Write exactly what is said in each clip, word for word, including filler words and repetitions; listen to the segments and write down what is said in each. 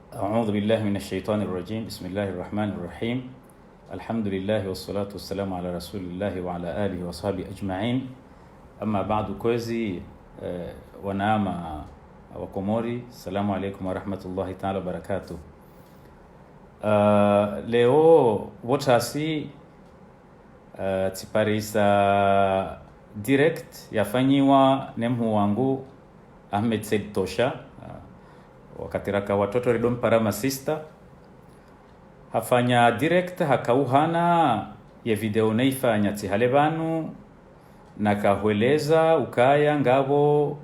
أعوذ بالله من الشيطان الرجيم. بسم الله الرحمن الرحيم. الحمد لله والصلاة والسلام على رسول الله وعلى آله وصحبه أجمعين. أما بعد, kwezi, eh, wanama wa Komori, السلام عليكم ورحمة الله تعالى وبركاته. Ah, leo, pvo tasi, ah, tsiparisa direct yafanyiwa ne mhuu wangu Ahmed Said Tosha, ah, wakati raka watoto rido mpara masista. Hafanya direct, hakauhana ye video nayifanya tsi hale pvanu, na kahweleza ukaya ngapvo,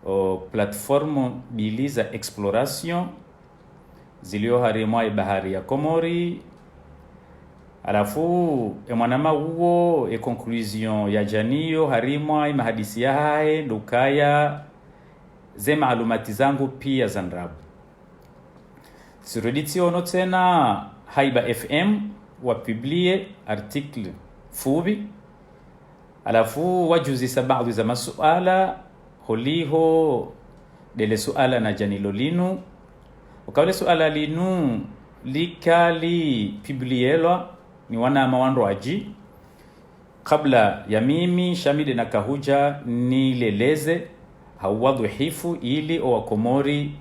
o, plateforme mbili za exploration zilio harimwa ye bahari ya Komori. Halafu, e mwanama uwo, e conclusion yadja nayo harimwa ye mahadisi yahahe, ndo ukaya ze maalumati zangu pia za ndrabo. Tsirudi tsiono tsena Haiba F M wa publie article fupvi. Halafu wadjuzisa baadhwi za masuala, holiho ndele suala nadja nalo linu. Ukaya le suala linu lika lipublielwa ni wanama wandrwadji, kabla ya mimi, sha mi nde nakahudja nileleze ha uwadhwihifu ili o Wakomori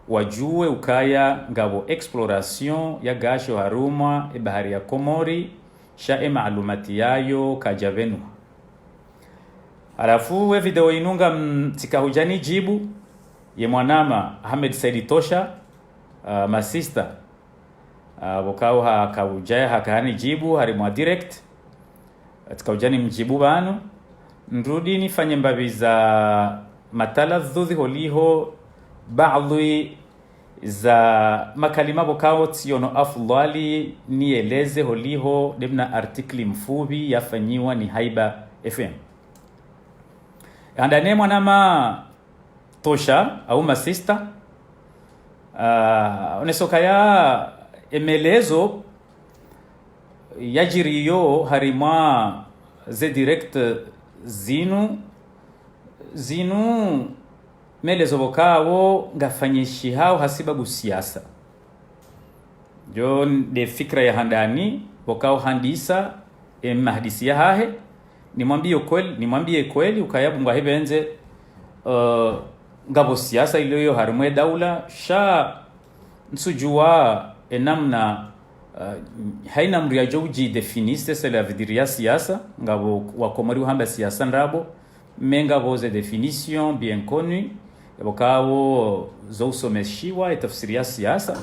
wadjuwe ukaya ngapvo exploration ya gasho harumwa e bahari ya Komori, sha e maalumati yayo kayadja pvenuha. Halafu we video inu ngam-, tsikahudja nidjibu ye mwanama Ahmed Said Tosha, ah, masista, ah, pvokao hakaudja hakahani djibu harimwa direct. Tsikaudja nimdjibu pvanu. Nirudi nifanye mbapvi za mataladhudhi holiho baadhwi za makalima pvokao tsiono afudhwali nieleze holiho ndemna article mfupvi yafanyiwa ni Haiba F M. Handani mwanama Tosha, au masista, ah, oneso ukaya e melezo yadjiriyo harimwa ze direct zinu, zinu melezo pvokao ngafanyishihao hasibabu siasa. Yo nde fikira ya handani, pvokao handisa e mahadisi yahahe, nimwambie kweli, nimwambie kweli, ukaya pvungwa hipvendze, eh, ngapvo siasa iliyo harimwa e daula, sha ntsudjuwa e namna, eh, haina mndru yadjo udjidéfinir, cela veut dire ya siasa, ngapvo Wakomori uhamba siasa ndrabo, mais ngapvo ze définition bien connue, pvokao zo usomeshiwa e tafsiri ya siasa.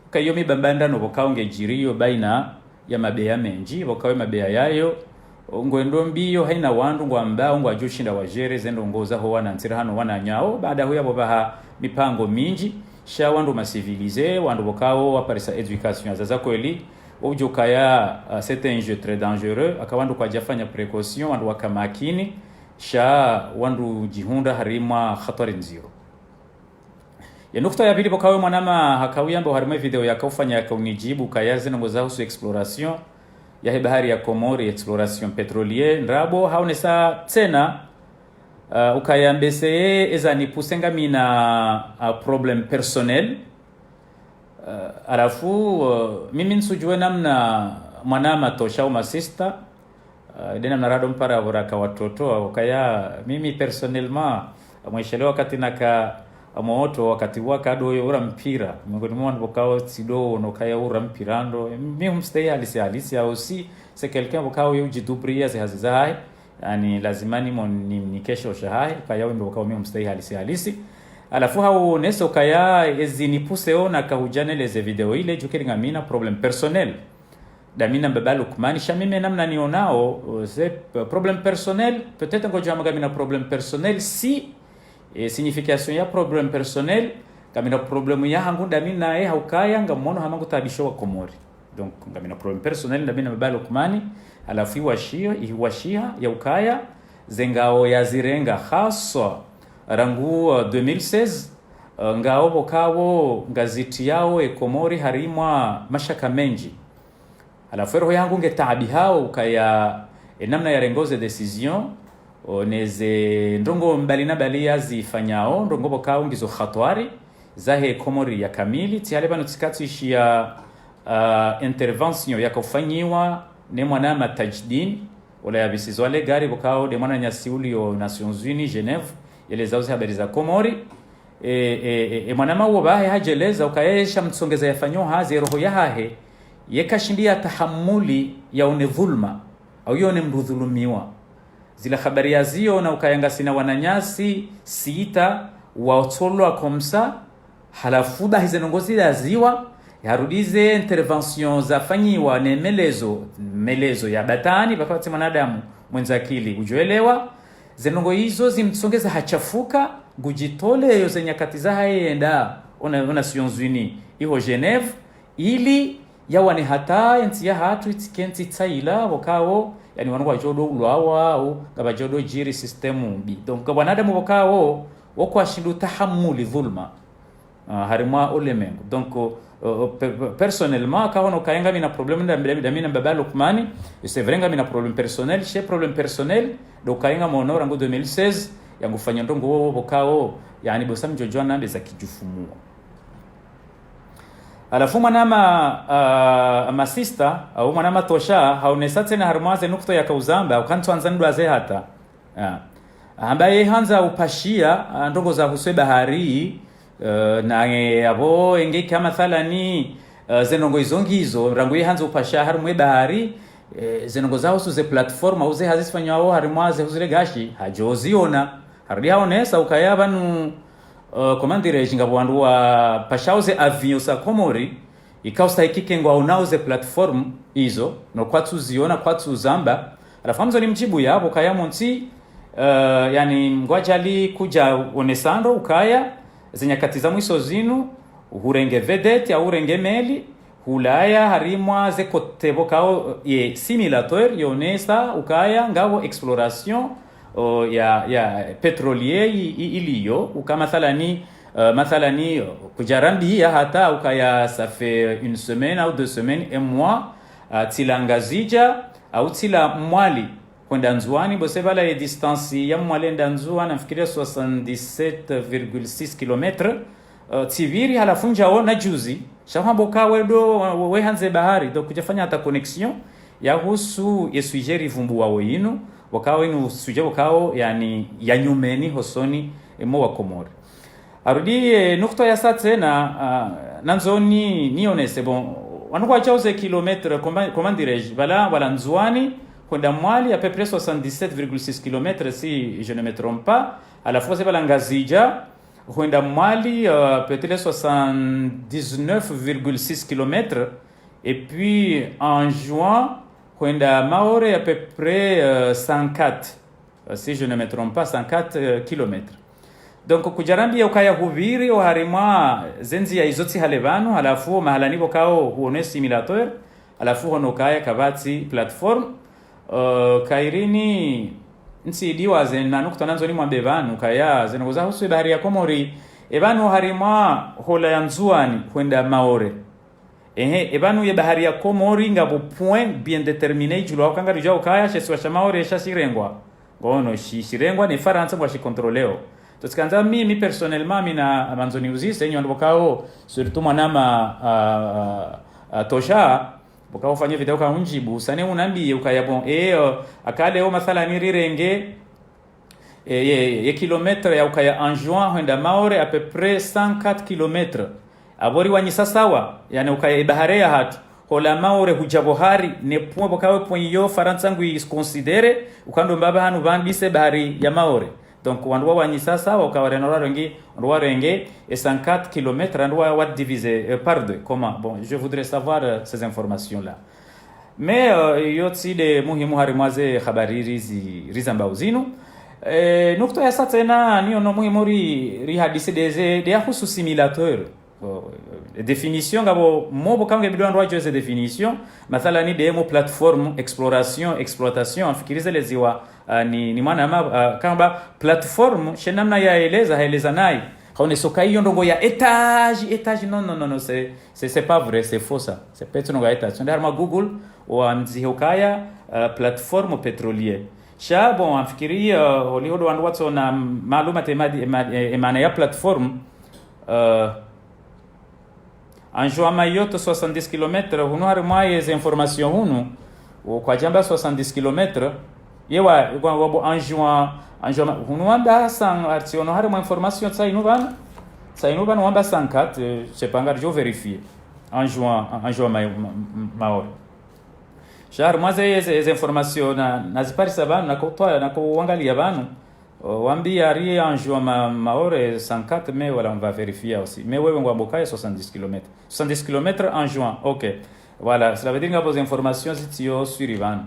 Ukaya iyo mibambandrano pvokao ngedjiriyo baina ya mabeya mendji, pvokao e mabeya yayo ngwendo mbiyo, haina wandru ngwambao ngwadjo ushinda wadjere ze ndrongoo zaho wanantsi rahana wananyawo, baada huya pvo pvaha mipango mindji, sha wandru ma civilisés, wandru pvokao waparisa éducation ya zaza kweli, udjo ukaya, ah, c'est un jeu très dangereux, aka wandru kwadjafanya précaution, wandru waka makini, sha wandru djihundra harimwa hatwari ndziro. Ye nukta ya pvili pvokao mwanama hakauyamba harimwa e video yakaufanya yakaunidjibu ukaya ze ndrongoo zahusu exploration yahe bahari ya Komori, exploration pétrolière, ndrabo, haonesa tsena, ah, ukaya mbese ye eza nipuse ngamina, ah, problème personnel. Ah, halafu, ah, mimi ntsudjuwe namna mwanama Tosha au masista, ah, nde namna rado mpara pvo raka watoto, ukaya mimi personnellement, mweshelewa wakati naka mwoto, wakati waka ndo yo ura mpira. Miongoni mwa wandru pvokao tsido ono ukaya ura mpira ndo. Mi humstehi halisi halisi, au si, c'est quelqu'un pvokao yo udjidoubriya ze hazi zahahe. Yaani, lazima nimo-, ni-, nimnikeshe osha hahe, ukaya wendo pvokao mi humstehi halisi halisi. Halafu haonesa ukaya ezi nipuse ona kahudja neleze video ile, djukiri ngamina problème personnel ndami na mbaba Lukmani, sha mimi namna nionao, euh, c'est p-, problème personnel, peut-être ngodjo hamba ngamina problème personnel, si, eh, signification ya problème personnel, ngamina problème yahangu ndami naye, ha ukaya ngamono hama ngutaabisho Wakomori. Donc, ngamina problème personnel ndami na mbaba Lukmani, halafu iwashiha, iwashiha ya ukaya, ze ngao yazirenga haswa rangu, euh, deux mille seize, euh, ngao pvokao ngazitriyao e Komori harimwa mashaka mendji. Halafu e roho yahangu ngetaabihao ukaya e namna yarengao ze décision, o, neze ndrongoo mbali na mbali yazifanyao, ndrongoo pvokao ngizo hatwari, zahe Komori ya kamili, tsi hale pvanu tsika tsishiya, ah, intervention yaka ufanyiwa ne mwanama Tajdin, ola yabisizwa le gari, pvokao nde mwananyasi uliyo Nations Unies, Genève, yelezao ze habari za Komori. E, e, e, e mwanama uwo pvahe hadjeleza ukaya ye sha mtsongeza yafanyao hazi, e roho yahahe, ye kashindi ya tahamuli yaone dhulma, au yaone mndru dhulumiwa. Zila habari yaziona ukaya ngasina wananyasi sita watolwa komsa, halafu bahi ze ndrongo zila ziwa, yarudi ze intervention zafanyiwa ne melezo, melezo ya batwini, pvaka pvatsi mwanadamu mwendza akili udjoelewa. Ze ndrongo izo zimtsongeza hachafuka, ngudjitoleyo ze nyakati zahahe yende, ona, ona Nations Unies, iho Genève, ili yawane hata entsi yahatru itsike ntsi tsaila, pvokao, yani wanu ngwadjo ndo ulwawa, au ngapvadjo ndo djiri système mbi. Donc, wanadamu pvokao, woko washindo tahamuli dhulma, ah, harimwa ulemengu. Donc, euh, pe-, pe-, personnellement, kaono kayenga mina problème nda, nda, nda mina mbaba Lukmani, c'est vrai nga mina problème personnel, she problème personnel, ndo kayenga mono rangu deux mille seize, yangu fanya ndrongo wo, wo, pvokao, yani bosa mdjodjuwa nambe za kidjufumuo. Halafu mwanama, ah, ma sister, au mwanama Tosha, haonesa tsena harimwa ze nukta yaka uzamba, uka ntsu andza ndwaze hata. Ah. Hamba ye handza upashiya, ah, ndrongo za huswe bahari, eh, na, eh, apvo enge ka mathalani, eh, ze ndrongo izo ngizo, rangu ye handza upashiya harimwe bahari, eh, ze ndrongo za husu ze plateforme, au ze hazi zifanywao harimwa ze husu le gashi, hadjoziona. Harudi haonesa ukaya pvanu, euh, comment dirais-je, ngapvo wandru wapashao ze avion za Komori, ikao stahiki ke ngwaonao ze plateforme izo, no kwatsu ziona, kwatsu zamba. Halafu ngamwandzo nimdjibu yapvo kaya montsi, euh, yani ngwadjali kudja onesa ndro ukaya, ze nyakati za mwiso zinu, hurenge vedette, au hurenge meli, hulaya harimwa ze côté pvokao ye simulateur yonesa ukaya ngapvo exploration, o, ya, ya pétrolier i, i, iliyo, uka mathalani, euh, mathalani, euh, kudjarambiya hata ukaya ça fait une semaine ou deux semaines, un mois, euh, tsila Ngazidja, au tsila Mwali, hwenda Ndzuwani, bo se pvala ye distance ya Mwali hwenda Ndzuwani, namfikiria soixante-dix-sept virgule six kilomètres, euh, tsipviri halafu ndjao na juzi, sha hwamba uka we ndo, we, we handze bahari, donc kudjafanya hata connexion ya husu ye sujet rivumbuwao yinu, pvokao yinu sujet pvokao, yani, ya nyumeni hosoni, e, mwa Komori. Harudi, eh, nukta ya sa tsena, ah, nandzo ni, nionese, bon, wanu ngwadjao ze kilomètres, comment, comment dirais-je, pvala, pvala Ndzuwani, hwenda Mwali, à peu près soixante-dix-sept virgule six kilomètres, si je ne me trompe pas. Halafu se pvala Ngazidja, hwenda Mwali, euh, peut-être soixante-dix-neuf virgule six kilomètres. Et puis, en juin, hwenda Maore, à peu près, euh, cent quatre, euh, si je ne me trompe pas, cent quatre, euh, kilomètres. Donc, kudjarambiya ukaya hupviri oharimwa ze ndziya izo tsi hale pvanu, halafu mahalani pvokao huone simulateur, halafu hono kaya kapvatsi plateforme, euh, kairini ntsi idiwa ze na nukta nandzo nimwambe pvanu, kaya ze ndrongo za husu bahari ya Komori, e pvanu oharimwa hola ya Ndzuwani hwenda Maore. Ehe, e pvanu ye bahari ya Komori ngapvo point bien déterminé idjulwao, uka ngaridjuwao ukaya she isiwa sha Maore sha shirengwa. Ngono shi, shirengwa ne Farantsa ngwa shi contrôleo. Totsikandza mimi personnellement, mi na, ngamwandzo niuzise, nyi wandru pvokao, surtout mwanama, ah, ah, ah, Tosha, pvokao ufanye video ka undjibu, sa ne unambiye ukaya bon, eh, euh, aka leo mathalani rirenge, e, ye, ye kilomètre ya ukaya Anjouan hwenda Maore, à peu près cent quatre kilomètres. Apvo riwanyisa sawa, yani ukaya ibahari yahatru, hola Maore hudja pvo hari, ne point pvokawe point iyo Farantsa ngu iconsidéré, uka ndo mbapvi hanu pvandise bahari ya Maore. Donc, wandru wawanyisa sawa, uka warena warenge, wandru warenge, e cent quatre kilomètres, wandru wa, wa divisé, euh, par deux. Comment ? Bon, je voudrais savoir, euh, ces informations-là. Mais, euh, iyo tsi nde muhimu harimwa ze habari rizi, rizambao zinu. Eh, nukta ya sa tsena, niyo no muhimu ri, rihadisi nde ze, nde ya husu simulateur. Oh, eh, définition ngapvo, mo pvo kange bidi wandru wadjuwe ze définition. Mathalani nde mo plateforme, exploration, exploitation, amfikiri zeleziwa, ah, ni, ni mwanama, ah, kamba plateforme, she namna yaeleza, haeleza nayi. Haonesa uka iyo ndrongo ya étage, étage, non, non, non, non, c'est, c'est, c'est pas vrai, c'est faux ça. C'est pas ndrongo ya étage. Tsonde harimwa Google, wamdzihe ukaya, euh, plateforme pétrolière. Sha, bon, amfikiri, euh, holiho ndo wandru watsona maaluma te madi, ema-, e, emaana ya plateforme, Euh, Anjouan Mayotte, soixante-dix kilomètres, hunu harimwa ye ze informations hunu, o kwadjamba soixante-dix kilomètres, yewa, kwa wabo Anjouan, Anjouan, hunu wamba cent, arti ono harimwa information tsa inu pvanu, tsa inu pvanu wamba cent quatre, euh, je sais pas, ngaridjo vérifier. Anjouan, Anjouan Mayo-, Ma-, Ma-, Maore. Sha harimwa ze, ze, ze informations na, naziparisa pvanu, nakotwa, nakowangalia pvanu, o, wambia ari Anjouan Ma-, Maore cent quatre, mais voilà, on va vérifier aussi. Mais wewe ngwambo ukaya soixante-dix kilomètres. Soixante-dix kilomètres Anjouan, ok. Voilà, cela veut dire ngapvo ze informations zitsiyo sûr pvanu.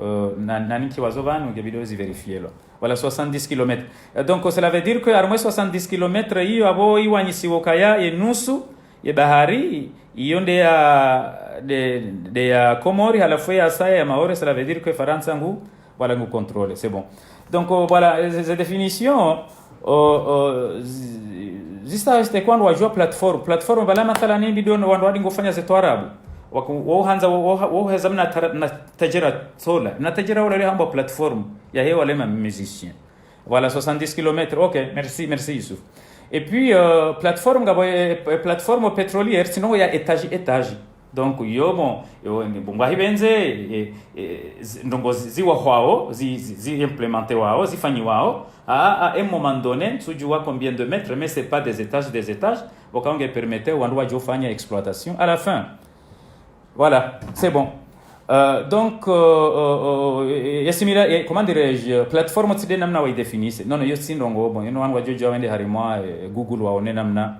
Euh, na, na ninki wazo pvanu, nge bidi zi vérifier lo. Voilà, soixante-dix kilomètres. Euh, donc, cela veut dire que harimwa soixante-dix kilomètres, iyo apvo iwanyisiwa ukaya ye nusu, ye bahari, iyo nde ya, nde, nde ya Komori, halafu ya saya ya Maore, cela veut dire que Farantsa ngu, voilà, ngu contrôler, c'est bon. Donc, euh, voilà, ces, ces définitions, euh, euh, zi-, zisa, c'était quoi, wandru wadjua plateforme. Plateforme, pvala mathalani, bidi wandru wadi ngofanya ze twarabu. Waku, wo handza, wo, wo, wo heza mna tara-, mna tadjera tsola. Mna tadjera wola ile hambwa plateforme. Yahe wale ma musiciens. Voilà, soixante-dix kilomètres. Ok, merci, merci Youssouf. Et puis, euh, plateforme, ngapvo, euh, plateforme pétrolière, sinon ya étage, étage. Donc, yo, bon, yo, bon, ngwahipvendze, eh, eh, zi-, ndrongo zi-, ziwahwao, zi-, zi-, zi-, implémentéwao, zifanyiwao, à, à un moment donné, ntsudjua combien de mètres, mais c'est pas des étages, des étages, pvoka nge permettre wandru wadjofanya exploitation. À la fin, voilà, c'est bon. Euh, donc, euh, euh, euh, et, et similaire, et comment dirais-je, plateforme tsi nde namna wa idéfinir. Non, non, yo tsi ndrongo, bon, ino wandru wadjodjua wende harimwa, eh, Google waone namna,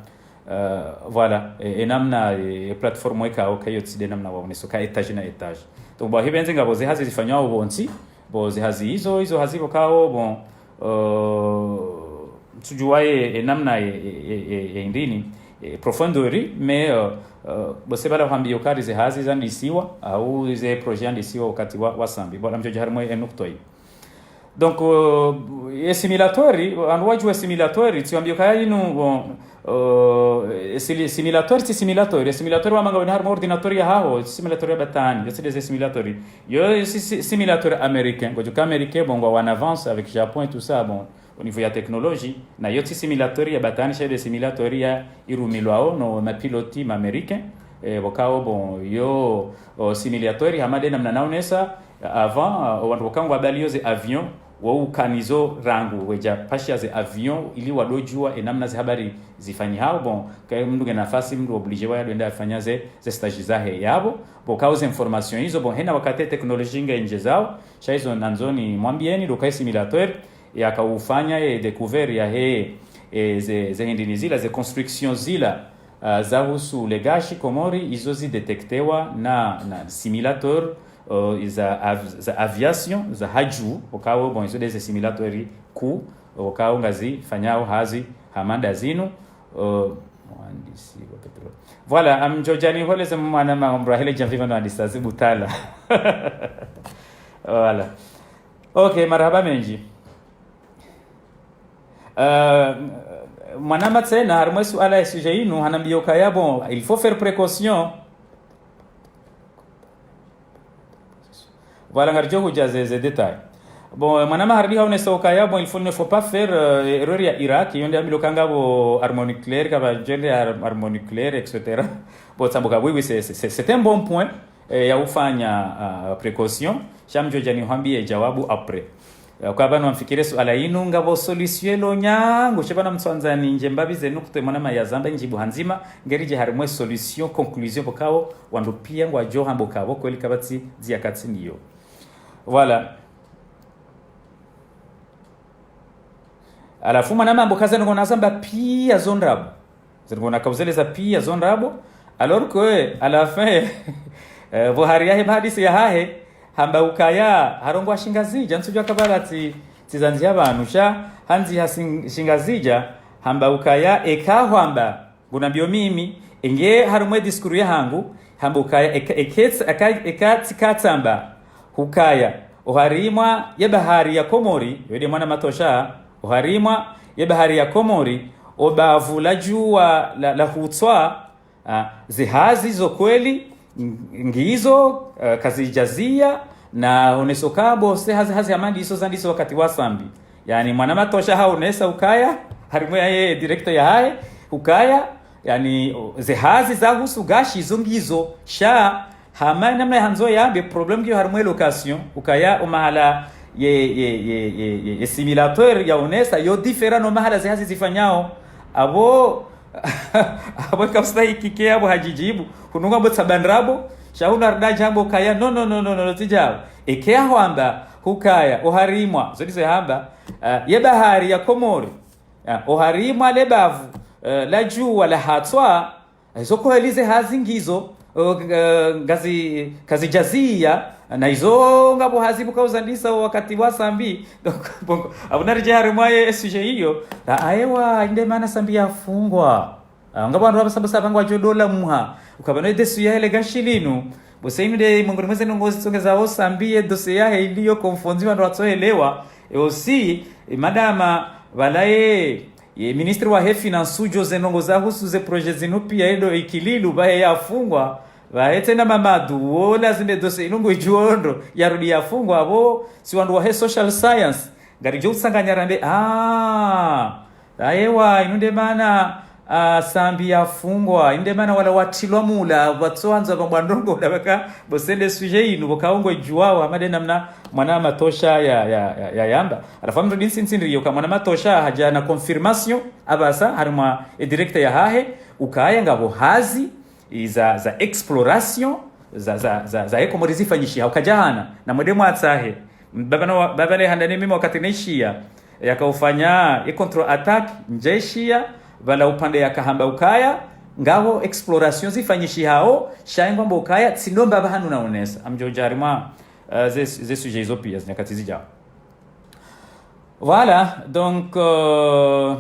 euh, voilà, e, e namna, e, e plateforme eka, ok, yo tsi nde namna waoneso, ka étage na étage. Donc, bon, hipvendze ngapvo ze hazi zifanyao pvontsi, bon, ze hazi izo, izo hazi pvokao, bon, euh, ntsudjua ye, e namna e, e, e, e, ndini, e profondeur, mais, euh, euh, bon, se pvala hwambiwa ukaya ze hazi zandisiwa, au ze projet zandisiwa wakati wa, wa Sambi. Bon, namdjodja harimwa e nukta iyo. Donc, euh, e simulateur, wandru wadjua e simulateur, tsiwambiwa ukaya inu, bon, euh, e sili-, simulateur, tsi simulateur, e simulateur wamba ngawe harimwa ordinateur yahaho, tsi simulateur ya batwani, yo tsi nde ze simulateur. Yo, si-, si-, simulateur américain, ngodjuwa américain, bon, ngwa en avance avec Japon et tout ça, bon, au niveau ya technologie, na yo tsi simulateur ya batwani, sha nde simulateur ya irumilwao no mapilote ma américain, eh, pvokao, bon, yo, o, simulateur, hama nde namna naonesa, avant, o, wandru pvoka ngwabaliyo ze avion, wo ukanizo rangu, wedja pashia ze avion, ili wadodjua, e namna ze habari zifanyihao, bon, ka mndru nge nafasi, mndru obligé waya ndo enda afanya ze, ze stage zahe yapvo, pvokao ze information izo, bon, hena wakati technologie nge ndjezao, sha izo nandzo nimwambieni, ndo ka e simulateur, yakaufanya e découverte yahe, e, ze, ze hindrini zila, ze construction zila, ah, zahusu le gashi Komori, izo zidétectéwa na, na simulateur, euh, za av-, za aviation, za hadju, pvokao, bon, izo nde ze simulateur kuu, pvokao ngazifanyao hazi hama nda zinu, euh, mwandisi wa pétrole. Voilà, ngamdjodja niholeze mwanama mbrahele djamviva no andisa zibutala. Voilà. Ok, marahaba mendji. Euh, mwanama tsena, harimwa e suala ya sujet inu, hanambiya ukaya, bon, il faut faire précaution. Voilà, ngaridjo hudja ze, ze détails. Bon, mwanama harudi haonesa ukaya, bon, il faut, ne faut pas faire, euh, erreur ya Irak, yo nde ambiwa ukaya ngapvo arme nucléaire, kapvadjende ar-, arme nucléaire, et cetera. Bon, tsambuka, oui, oui, c'est, c'est, c'est, c'est un bon point. Eh, ya ufanya, ah, précaution. Sha ngamdjodja nihwambiye djawabu après. Eh, kwa pvanu wamfikire suala inu ngapvo solution lo nyangu, she pvanu mtsandza nindje mbapvi ze nukta mwanama yazamba ndjibu ha ndzima, ngeridje harimwa e solution, conclusion, pvokao, wandru piya ngwadjo hamba ukaya pvo kweli kapvatsi, ndzia kapvatsi niyo. Voilà. Halafu mwanama hamba ukaya ze ndrongo nazamba piya zo ndrabo. Ze ndrongo nakauzeleza piya zo ndrabo. Alors que, à la fin, eh, pvo hari yahe mahadisi yahahe, hamba ukaya, harongoa Shingazidja, ntsudjua kapvala tsi, tsi zandzia pvanu, sha, handziha Sing-, Shingazidja, hamba ukaya, eka hwamba, ngunambiyo mimi, enge harumwa e discours yahangu, hamba ukaya, eka, eka, eka, eka tsikatsamba, hukaya, oharimwa ye bahari ya Komori, yo nde mwana matosha, oharimwa ye bahari ya Komori, obavu la djuwa la, la hutswa, ah, ze hazi zo kweli, ng-, ngizo, eh, kazidjazia, na oneso ukaya pvo ze hazi, hazi hama ndizo zandisa wakati wa Sambi. Yaani, mwana matosha haonesa ukaya, harimwa ye directeur yahahe, Ukaya, yani, o, ze hazi zahusu gashi zo ngizo, sha, hama namna yahandzo yambe, problème ngiyo harimwa e location, ukaya o mahala ye, ye, ye, ye, ye, ye simulateur yaonesa, yo différent no mahala ze hazi zifanyao. Apvo, apvo ikapvusa ikike apvo hadjidjibu, hunu ngapvo tsabandrabo, sha hunu haridja hambo kaya, no, no, no, no, no, no, tsidjao. Eke yahwamba, hukaya, oharimwa, zo ndizo yahamba, ah, ye bahari ya Komori, ah, oharimwa le bavu, eh, la djuwa la hatswa, izo kweli ze hazi ngizo, eh, ngazi, kazidjaziya, na izo ngapvo hazi pvo kauzandisa wakati wa Sambi. Donc, bon, apvo naridje harimwa ye sujet iyo, ra ayewa, inde mana Sambi yafungwa. Ah, ngapvo wandru wapvasa pvasa pvangwadjo dola muha. Ukapvano e dossier yahe le gashi linu. Pvose inu nde mwengoni mwa ze ndrongoo zitsongeza o Sambi ye dossier yahe iliyo confondu wandru watsoelewa. E aussi, e madama, pvala ye, ye ministre wahe finance udjo ze ndrongoo zahusu ze projet zinu piya edo ikililu, pvahe yafungwa. Pvahe tsena Mamadu, wo lazima e dossier inu ngudjuo ndro, yarudi yafungwa, apvo, si wandru wahe social science. Ngaridjo utsanganya rambe, ah, ayewa, inu nde mana, ah, Sambi yafungwa, inu nde mana wala watrilwa mula, watsoandzwa pvambwa ndrongoo, ndapvaka, pvose nde sujet inu, pvoka ongwe djuwao, hama nde namna, mwana Matosha ya, ya, ya, ya yamba. Halafu mndru dintsi ntsi ndriyo, ka mwana Matosha, hadja na confirmation, apvasa, harimwa e direct yahahe, ukaya ngapvo hazi, i za, za exploration, za, za, za, za e Komori zifanyishiha, ukadjahana, na mwende mwatsahe. Baba na wa-, baba ne handa ne mimi wakati naishiya, yakaufanya e contre-attaque, ndjaishiya, pvala upande yakahamba ukaya, ngapvo exploration zifanyishihao, sha ingwambo ukaya, tsi ndo mbapvi hanu naonesa. Amdjo dja harimwa, eh, ze, ze sujet izo piya, zinyakati zidjao. Voilà, donc, euh,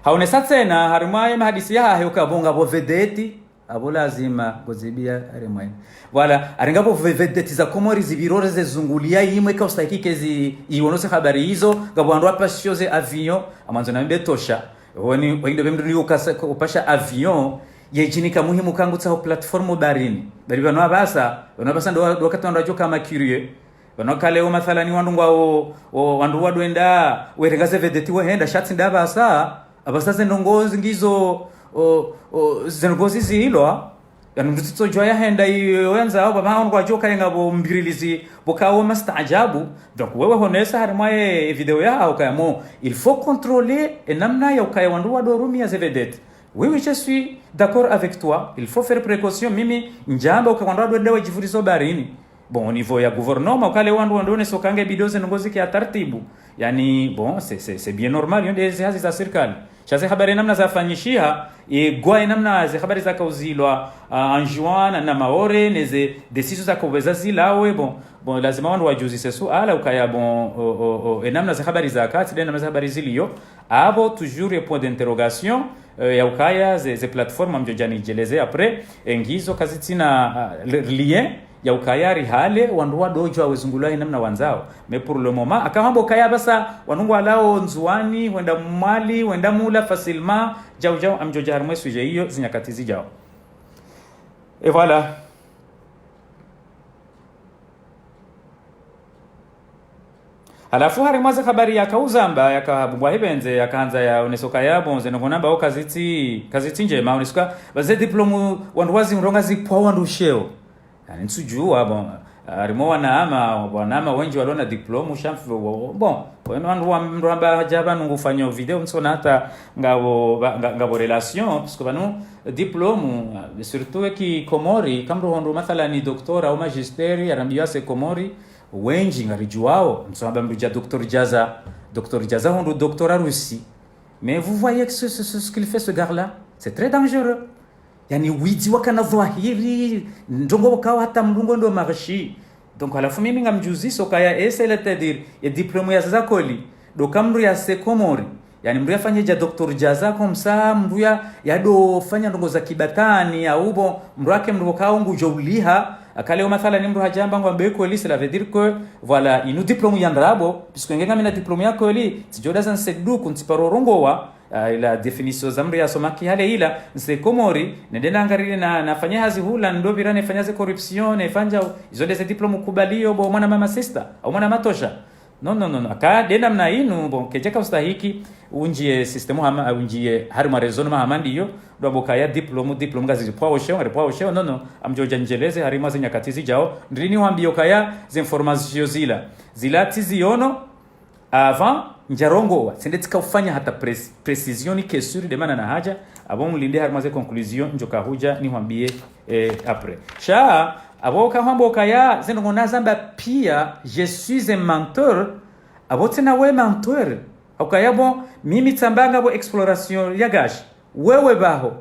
haonesa tsena, harimwa ye mahadisi yahahe uka pvo ngapvo vedeti, apvo lazima, ngozibiya harimwa ye. Voilà, hari ngapvo ve-, vedeti za Komori zipvirore ze zunguliya imwe ka ustahiki kezi iwono ze habari izo, ngapvo wandru wapashiyo ze avion, amwandzo na mbe tosha. Woni, wende pve mndru ni ukasa, upasha avion, ye djini ka muhimu kangutsaho plateforme baharini. Bari pvanu apvasa, pvanu apvasa ndo wa-, ndo wakati wandru wadjo kama curieux. Pvanu kale wo mathalani wandru ngwao, o, wandru wadwenda, werenga ze vedeti wehenda, sha tsi nda apvasa, apvasa ze ndrongoo zingizo, o, o, ze ndrongoo zizilwa, yani mndru tsitsodjuwa yahenda iyo yandzao, pvapvo wandru ngwadjo kayenga pvo mbirilizi, pvoka wo mastaajabu. Donc, wewe honesa harimwa ye video yaho ukaya mo, il faut contrôler e namna ya ukaya wandru wadorumia ze vedeti. Oui, oui, je suis d'accord avec toi. Il faut faire précaution. Mimi, ndjamba uka wandru wadwenda wadjipvurizo baharini. Bon, au niveau ya gouvernement, ukale wandru wandru wonesa uka nge bido ze ndrongoo zike ya taratibu. Yani, bon, c'est, c'est, c'est bien normal, yo nde ze hazi za sirikali. Sha ze habari namna zafanyishiha, e gwa e namna ze habari zakauzilwa, ah, Anjouan na, na Maore, ne ze décision zakaupveza zilawe, bon, bon, lazima wandru wadjuzise suala, ukaya, bon, o, o, o, e namna ze habari zaka, tsi nde namna ze habari ziliyo, apvo toujours e point d'interrogation, euh, ya ukaya ze, ze plateforme amdjo djani djeleze après, e ngizo kazitsina, ah, le, lien, ya ukaya rihale, wandru wadodjo wezungulwa he namna wandzao. Mais pour le moment, akahamba ukaya apvasa, wandru ngwalao Ndzuwani, wenda Mwali, wenda mula facilement, djau djau, amdjo dja harimwa e sujet iyo, zinyakati zidjao. Et voilà. Halafu harimwa ze habari yakauzamba, yakabumbwa hipvendze, yakahandza yaonesa ukaya bon, ze ndrongoo nambao kazitsi, kazitsi ndjema, onesuka, pva ze diplôme, wandru wazironga zipvwa wandru sheo. Yani, ntsudjuwa, bon, harimwa wanama, wanama wendji walona diplôme, sha mfi-, wo-, wo-, bon, wenu wandru wa-, mndru amba hadja pvanu ngufanyo video, ntsona hata ngapvo, ba-, nga-, ngapvo relation, parce que pvanu diplôme, surtout eki Komori, ka mndru hondro mathalani doctorat au magistère, yarambiwa se Komori, wendji ngaridjuwao, ntsohamba mndru dja docteur Djaza, docteur Djaza hondro doctorat Russie. Mais vous voyez que ce, ce, ce, ce qu'il fait, ce gars-là, c'est très dangereux. Yani, widzi wakana dhwahiri, ndrongoo wakao hata mndru ngo ndo marshi. Donc, halafu mimi ngamdjuziso kaya, e, c'est-à-dire, e diplôme ya za koli, ndo ka mndru ya se Komori. Yani, mndru yafanye dja docteur Djaza, comme ça, mndru ya, yadofanya ndrongoo za kibatwani, au bon, mndru ake mndru wakao ngudjo uliha, akale o mathalani mndru hadjamba ngwambe koli, cela veut dire que, voilà, inu diplôme ya ndrabo, puisque nge ngamina diplôme ya koli, tsidjo daza nse duku, ntsiparo rongowa, ah, ila définition za mndru yasoma kihale ila, nse Komori, nende nangarile na, nafanye hazi hula, ndo pvira nefanya ze corruption, nefanya, izo nde ze diplôme kubaliyo, bo mwana mama sister, au mwana Matosha. Non, non, non, non. Ka nde namna inu, bon, kedjaka ustahiki, unjiye système hama, unjiye harimwa raisonnement hama ndiyo, ndo amba ukaya diplôme, diplôme ngazipvwao sheo, ngaripvwao sheo, non, non, ngamdjo udja nidjeleze, harimwa ze nyakati zidjao, ndrini wambiyo ukaya, ze informations zila, zila tsi ziono, avant, ndjarongowa, tsende tsika ufanya hata pré-, précision ni kesuri de mana na haja, abo mlinde harimwa ze conclusion, ndjoka hudja, nihwambiye, eh, après. Sha, abo kahwamba ukaya, zendrongo nazamba pia, je suis un menteur, abo tsena we menteur. Ukaya bon, mimi tsamba ngapvo exploration ya gashi. Wewe baho.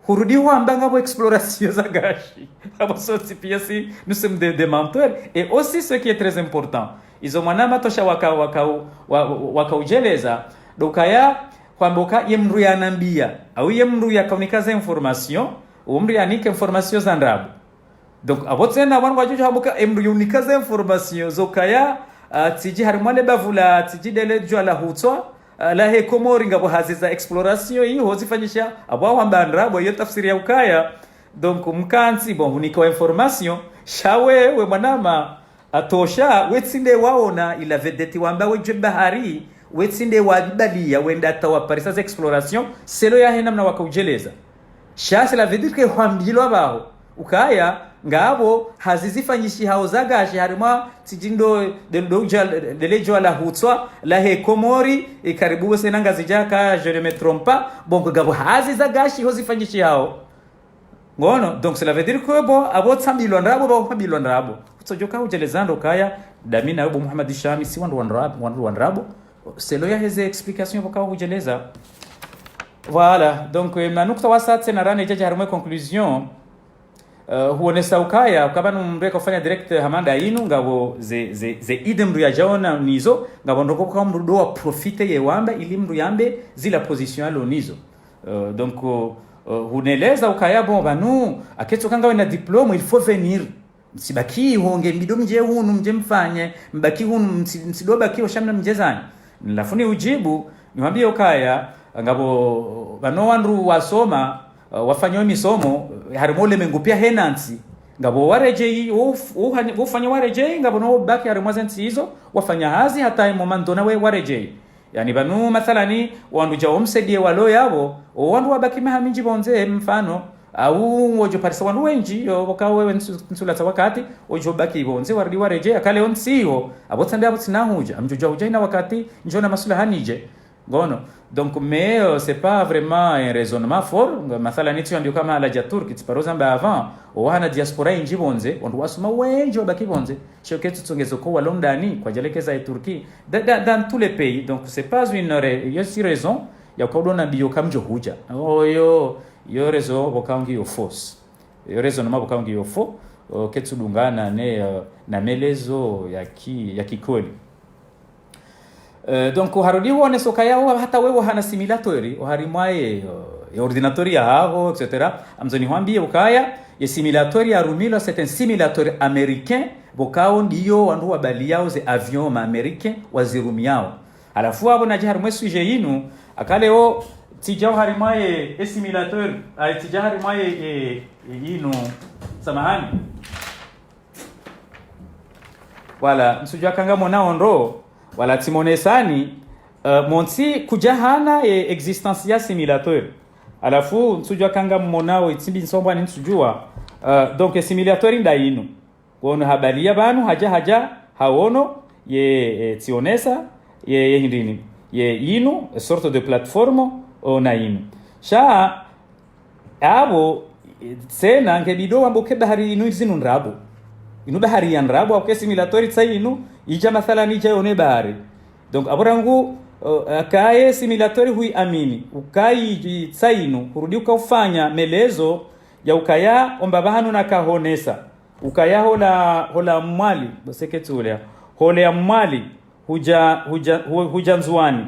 Hurudi hwamba ngapvo exploration za gashi. Abo sontsi pia si, nous sommes des, des menteurs. Et aussi, ce qui est très important, izo mwanama tosha waka, waka, wa-, waka udjeleza, ndo ukaya, hwamba uka ye mndru yanambia, au ye mndru yakaunika ze information, uwo mndru yanike information za ndrabo. Donc, abo tsena, wanu wadjudja hwamba uka, ye mndru yunika ze information, zo ukaya, ah, tsidji harimwa le bavu la, tsidji ndele djwa la hutswa, ah, lahe Komori ngapvo hazi za exploration, iho zifanyisha, abo hwamba ndrabo, iyo tafsiri ya ukaya. Donc, mkantsi, bon, hunika wa information, sha we, we mwanama, atosha, we tsi nde waona, ila vedeti wamba we djwe bahari, we tsi nde wabibaliya, wenda hata waparisa ze exploration, selon yahe namna waka udjeleza. Sha cela veut dire que hwambilwa baho. Ukaya, ngapvo, hazi zifanyishihao za gashi, harimwa, tsidji ndo, de, ndo dja, ndele djwa la hutswa, lahe Komori, e karibu wese na Ngazidja ka, je ne me trompe pas, bon, ngapvo hazi za gashi ho zifanyishihao. Ngono, donc cela veut dire que bon, abo tsambilwa ndrabo, ba hwambilwa ndrabo. Kutsodjoka udjeleza ndo ukaya, ndami na abo Muhammad Shami, si wandru wa ndrabo, wandru wa ndrabo. Selon yahe ze explication pvoka udjeleza. Voilà, donc, eh, manukta wasaya tsena rane djadja harimwa ye conclusion, eh, huonesa ukaya, ukaba nu mndru yaka ufanya direct hama nda inu, ngapvo ze, ze, ze idée mndru yadjaona nizo, ngapvo ndrongo pvoka mndru ndo wa profiter ye wamba, ili mndru yambe, zila position yalo nizo. Euh, donc, euh, euh, huneleza ukaya bon, pvanu, aketsi uka ngawe na diplôme, il faut venir. Msibaki ho nge mbido mdje hunu, mdje mfanye, mbaki hunu, msi-, msido baki ho sha mna mdje zanyu. Nlafu ni udjibu, nihwambiye ukaya, ngapvo, pvanu wandru wasoma, euh, wafanya misomo, euh, harimwa ulemengu pia hena ntsi. Ngapvo waredjeyi, wo uf-, wo uhanya-, wo ufanya waredjeyi, ngapvo no baki harimwa ze ntsi izo, wafanya hazi hata imo mandona we waredjeyi. Yaani pvanu mathalani, wandru djao msaidiye walo yapvo, o wandru wabaki maha mindji pvondze, mfano, au ngodjo parisa wandru wendji, yo, pvoka wewe ntsu-, ntsulatsa wakati, odjo baki pvondze, warudi waredjeyi, akale ontsi iho, apvo tsande apvo tsina hudja, amdjodja hudja ina wakati, ndjona masulaha nidje. Ngono. Donc, mais, euh, c'est pas vraiment un raisonnement fort. Mathalani, tsi wambiyo kama ala dja Turki, tsi paro zamba avant, o wahana diaspora indji pvondze, wandru wasoma wendji wabaki pvondze. Sho ketsu tsongezo ko walo ndani, kwadjalekeza e Turki. Da-, da-, dans tous les pays. Donc, c'est pas une ra-, yo tsi raison, ya uka udo nambiyo kamdjo hudja. Oh, yo, yo raison, pvoka ngiyo fausse. Yo raisonnement pvoka ngiyo faux, euh, ketsu dungana ne, euh, na melezo ya ki-, ya kikweli. Euh, donc, harudi huonesa ukaya, hata wewe hana simulateur, oharimwa ye, euh, ye ordinateur yahaho, et cetera. Ngamdzo nihwambiye ukaya, ye simulateur yarumilwa, c'est un simulateur américain, pvokao ndiyo wandru wabaliyao ze avion ma américain wazirumiyao. Halafu apvo nadje harimwa e sujet yinu, akale o, tsidja oharimwa ye, e simulateur, ay, tsidja harimwa ye, ye, ye yinu, samahani. Voilà, ntsudjuwa eka ngamwona ondro, wala tsimonesani, euh, montsi kudjahana ye existence ya simulateur. Halafu, ntsudjuwa eka ngamwonao itsimbi ntsombwa ni ntsudjuwa. Euh, donc, simulateur nda yinu. Kono habaliya pvanu, hadja, hadja, hawono, ye, e, tsionesa, ye, ye hindrini. Ye yinu, sorte de plateforme, o, na yinu. Sha, apvo, e, tsena nge bidi wambe uka bahari yinu zinu ndrabo. Yinu bahari ya ndrabo, hauka e simulateur tsa yinu, idja mathalan idja yone bahari. Donc, apvo rangu, o, eka ye simulateur huyi amini, uka yi, tsa yinu, hurudi uka ufanya melezo, ya ukaya omba pvahanu na kahonesa. Ukaya hola, hola Mwali, boseke tsulea. Hola Mwali, hudja, hudja, hu-, hudja Ndzuwani.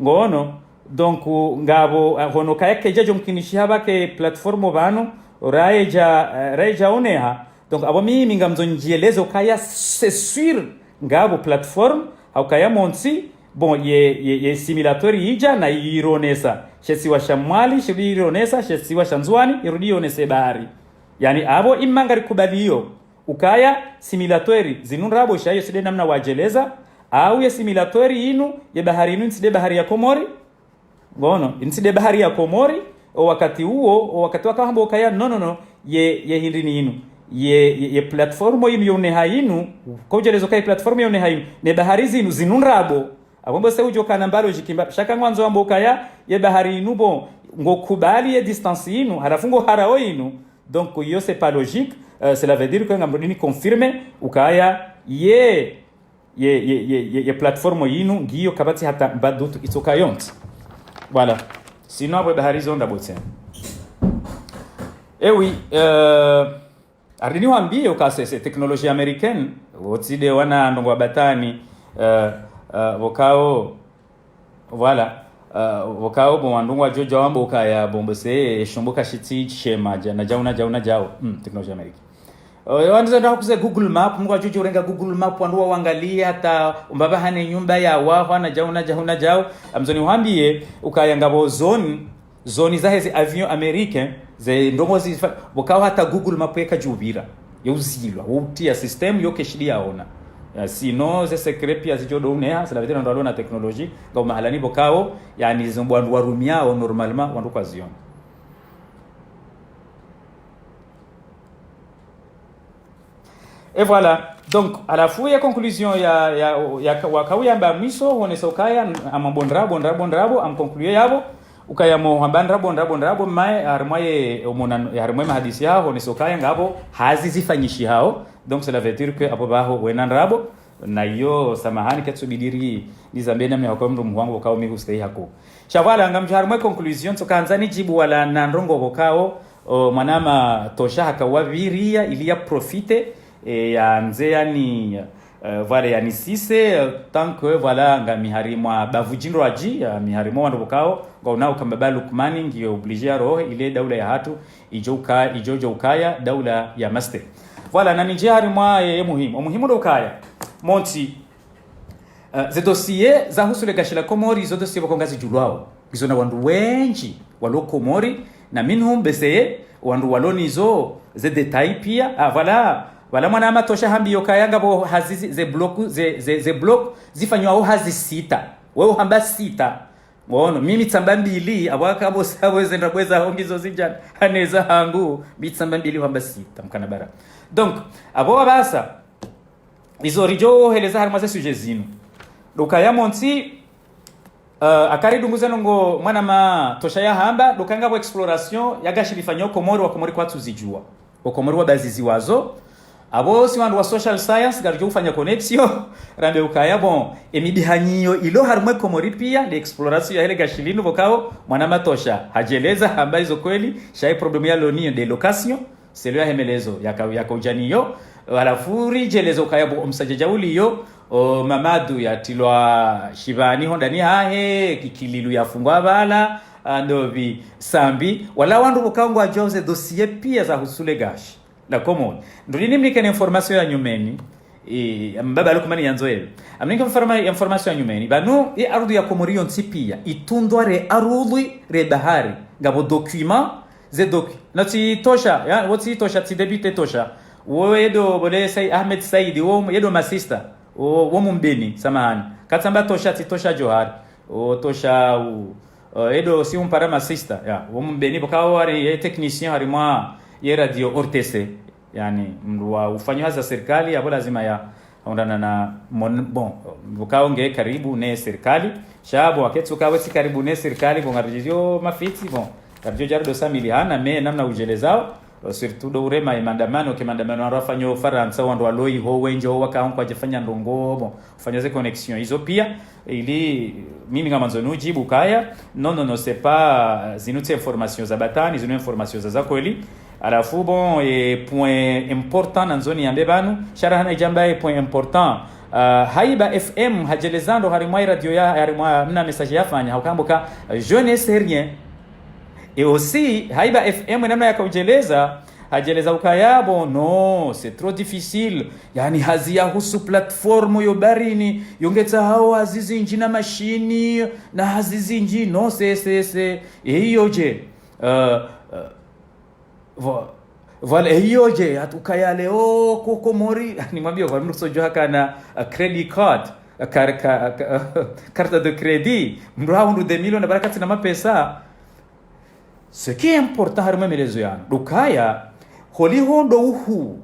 Ngono, donc, ngapvo, eh, hono kaya kedja djo mkinishiha pvake plateforme pvanu, raye dja, eh, raye dja oneha. Donc, apvo mimi ngamdzo ndjieleze ukaya c'est sûr, ngapvo plateforme, hauka ya montsi, bon, ye, ye, ye simulateur yidja na yironesa. She isiwa sha Mwali, shirudi yironesa, she isiwa sha Ndzuwani, yirudi yonese bahari. Yaani, apvo imma ngarikubaliyo. Ukaya, simulateur, zinu ndrabo sha yo tsi nde namna wadjeleza, Au ye simulateur inu, ye bahari inu, ntsi nde bahari ya Komori. Ngono, ntsi nde bahari ya Komori, o wakati uwo, o wakati wakahamba ukaya, no, no, no, ye, ye hindri ni inu. Ye, ye, ye plateforme inu yo uneha inu, ko udjelezo ka ye plateforme yo uneha inu, ne bahari zinu, zinu ndrabo. Apvo mbo se udjo kana mbalo djikimba, shaka ngwandzo wamba ukaya, ye bahari inu bo, ngo kubali ye distance inu, halafu ngo harao inu. Donc, yo, c'est pas logique, euh, cela veut dire que ngamrudi ni confirmer, ukaya, ye, ye, ye, ye, ye, ye plateforme yinu, ngiyo kapvatsi hata mbadutu itsoka yontsi. Voilà. Sinon, apvo bahari zo ndrabo tsena. Eh oui, euh, ari ni wambiye uka se, se technologie américaine, wotsi nde wana ndrongo wa batani, euh, euh, pvokao, voilà, euh, pvokao bo wandru ngwadjo dja wamba ukaya bo mbo se, eshombo kashitsi shema, dja, na djau, na djau, na djau. Hmm, technologie américaine. Eh, wandru zenda kuze Google Map, mndru ngwadjo dja urenga Google Map, wandru wawangalia hata umbapva hane nyumba ya wahwa, na djau, na djau, na djau. Amzoni wambiye, ukaya ngapvo zone, zone za hezi avion américain, ze ndrongo zifa, pvokao hata Google Map yeka djupvira. Yo uzilwa, wo utia système, yo keshidi yaona. Ya, sinon, ze secret pia zidjo ndo uneha, cela veut dire ndo alona technologie, ngapvo mahalani pvokao, yani, zo mbwa wandru warumiao, normalement, wandru kwaziona. Et voilà. Donc, halafu ye conclusion ya, ya, ya, wakauyamba mwiso, honesa ukaya, ama bo ndrabo, ndrabo, ndrabo, am conclure yapvo, ukaya mo hamba ndrabo, ndrabo, ndrabo, maye, harimwa ye, omona, harimwa ye mahadisi yaho, honesa ukaya ngapvo hazi zifanyishihao. Donc, cela veut dire que apvo pvaho wena ndrabo, na iyo, samahani, ketsubidi ri, nizambe na mihoko mndru mhwangu ukao mi hustehi haku. Sha voilà, ngamdjo harimwa ye conclusion, tsoka handza nidjibu wala na ndrongo pvokao, o, mwanama Tosha haka wapviria, ili ya profite, e, yandze yani, euh, voilà, yani sise, euh, tant que, voilà, ngami harimwa bavu djindrwadji, ya mi harimwa wandru pvokao, ngaonao uka mbaba Lukmani, ngiyo obligé ya rohe, ile daula ya hatru, idjo uka-, idjo djo ukaya, daula ya maste. Voilà, na nidje harimwa, e, e muhimu. O muhimu ndo ukaya, montsi, euh, ze dossier za husu le gashi la Komori, zo dossier pvoko ngazidjulwao. Izo na wandru wendji walo Komori, na minhum beseye, wandru walo nizo, ze détail pia. Ah, voilà, voilà mwanama Tosha hambiyo kaya ngapvo hazi zi-, ze bloc, ze, ze, ze bloc, zifanywao hazi sita. Wewe uhamba sita. Ngono, mimi tsamba mbili, apvo akapvo sa-, apvo ze ndrabo za hongi zo zidjana, haneza hangu, mi tsamba mbili uhamba sita, mkana bara. Donc, apvo wapvasa, izo ridjo heleza harimwa ze sujet zinu. Ndo ukaya montsi, euh, akari dunguze nongo mwanama Tosha yahamba, ndo ukaya ngapvo exploration ya gashi lifanyao Komori, wa Komori kwatsu zidjua. O Komori wabazizi wazo. Apvo si wandru wa social science, ngaridjo ufanya connexion, rambe ukaya, bon, emidihanyiyo ilo harimwa ye Komori pia, nde exploration ya hele gashi linu pvokao, mwanama Tosha hadjeleza, hamba izo kweli, sha ye problème yalo niyo nde location, selo ya hemelezo, yaka, yaka udjaniyo, halafu ridjeleza ukaya bo omsadjadja uliyo, o Mamadu yatrilwa shivani hondani hahe, Kikililu yafungwa pvala, a, ndopvi, Sambi, wala wandru pvokao ngwadjuao ze dossier pia za husu le gashi la Komori. Ndrudi nimnike ne information ya nyumeni, e, mbaba Lukmani yandzo yewe. Amnike informa-, information ya nyumeni. Pvanu, e ardhwi ya Komori yontsi pia, itundwa re ardhwi re bahari. Ngapvo document, ze docu-, na tsi Tosha, ya, wo tsi Tosha, tsi député Tosha. Wo yedo, bole Sai-, Ahmed Said, wo yedo masista. Wo, wo Mumbeni, samahani. Katsamba Tosha, tsi Tosha Johar. Wo Tosha, u, eh, yedo si umpara masista, ya. Wo Mumbeni, pvokao wari ye technicien harimwa ye radio O R T C. Yani, mndru wa ufanya hazi za serikali, apvo lazima ya, undana na mon-, bon, pvokao nge karibu ne serikali, sha bo waketsuka wetsi karibu ne serikali, bon, ngaridjo mafiti, bon, ngaridjo djaribu samilihana, me namna udjelezao, surtout ndo urema ye maandamano, ke maandamano wandru wafanyao Farantsa, wandru walo iho wendji, ho waka hon kwadjafanya ndrongo, bon, ufanya ze connexion izo pia, ili mimi ngamandzo nudjibu kaya, non, non, non, c'est pas, zinu tsi information za batani, zinu information za, za kweli. Halafu, bon, e point important nandzo niyambe pvanu, sha rahana idjamba e point important. Ah, Haiba F M hadjeleza ndo harimwa i radio ya, harimwa mna message yafanya, haukambo ka, je ne sais rien. Et aussi, Haiba F M namna yaka udjeleza, hadjeleza ukaya bo, non, c'est trop difficile. Yani hazi ya husu plateforme yo baharini, yo ngetsahao hazi zindji na mashini, na hazi zindji, non, c'est, c'est, c'est, e iyo dje. Euh, euh, vo-, voilà, e iyo dje, hata ukaya leo ko Komori, nimwambie kwa mndru sodjo hakana, uh, credit card. kar- ka- ka- carte de crédit, mndru hahundru deux millions na bala katsina mapesa. Ce qui est important harimwa emelezo yanu, ndo ukaya, holiho ndo uhuu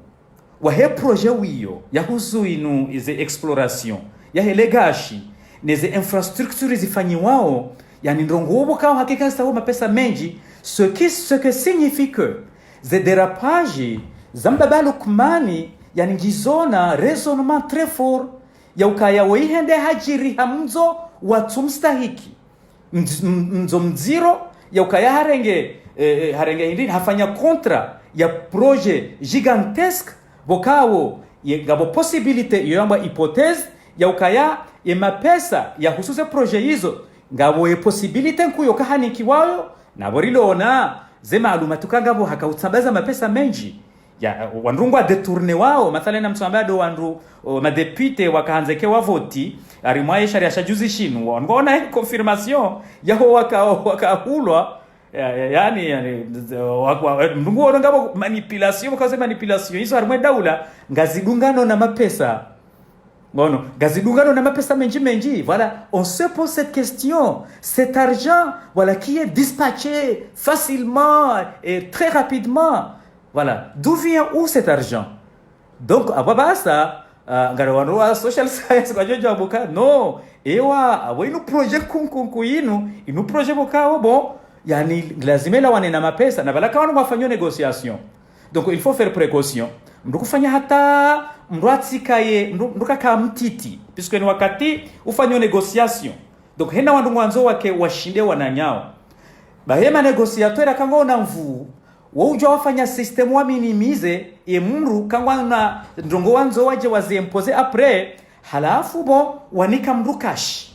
wahe projet wiyo, yahusu inu ze exploration, yahe le gashi, neze infrastructure zifanyiwao, yaani ndrongoo pvoko hakika zitsaho mapesa mendji, ce qui, ce que signifie que ze dérapage za mbaba Lukmani, yaani ngizo na raisonnement très fort, ya ukaya woyi hende hadjiri ha mndzo watsu mstahiki. Mdz- m- mndzo mdziro, ya ukaya harenge, eh, eh, harenge hindri, hafanya contrat ya projet gigantesque, pvoko ye ngapvo possibilité, iyo yambwa hypothèse, ya ukaya ye mapesa yahusu ze projet izo, ngapvo ye possibilité nkuu yo kahanikiwayo, na pvo rilona ze maalumati uka ngapvo haka utsambaza mapesa mendji. Ya, wandru ngwa détourné wao, mathalan, na mtsu amba ndo wandru, o, madéputé wakahandza eka wavoti harimwa ye sharia sha juzi shinu, wandru ngwaona ye confirmation yaho waka, wakahulwa, ya, ya, yaani, yaani, wa- wa- mndru nguono ngapvo manipulation, pvoko ze manipulation izo harimwa e daula, ngazidungano na mapesa. Ngono, ngazidungano na mapesa mendji mendji. Voilà, on se pose cette question. Cet argent, voilà, qui est dispatché facilement et très rapidement. Voilà, d'où vient où cet argent? Donc, apvasa, ah, ngari wandru wa social science kwadjo djawabu uka, non, ewa, apvo inu projet nkuu nkuu nkuu inu, inu projet pvoko, bon, yaani, lazima ilawane na mapesa, na pvala ka wandru ngwafanyao négociation. Donc, il faut faire précaution. Mndru kufanya hata, mndru atsikaye, mndru, mndru kaka mtiti. Puisque ni wakati ufanyao négociation. Donc, hena wandru ngwandzo wake washinde wananyao. Bahi ye ma négociateur ka ngwaona nvuu, wo udjua wafanya système wa minimiser, ye mndru ka ngwaona ndrongoo wandzo wadje wazi imposer après, halafu bon, wanika mndru cash.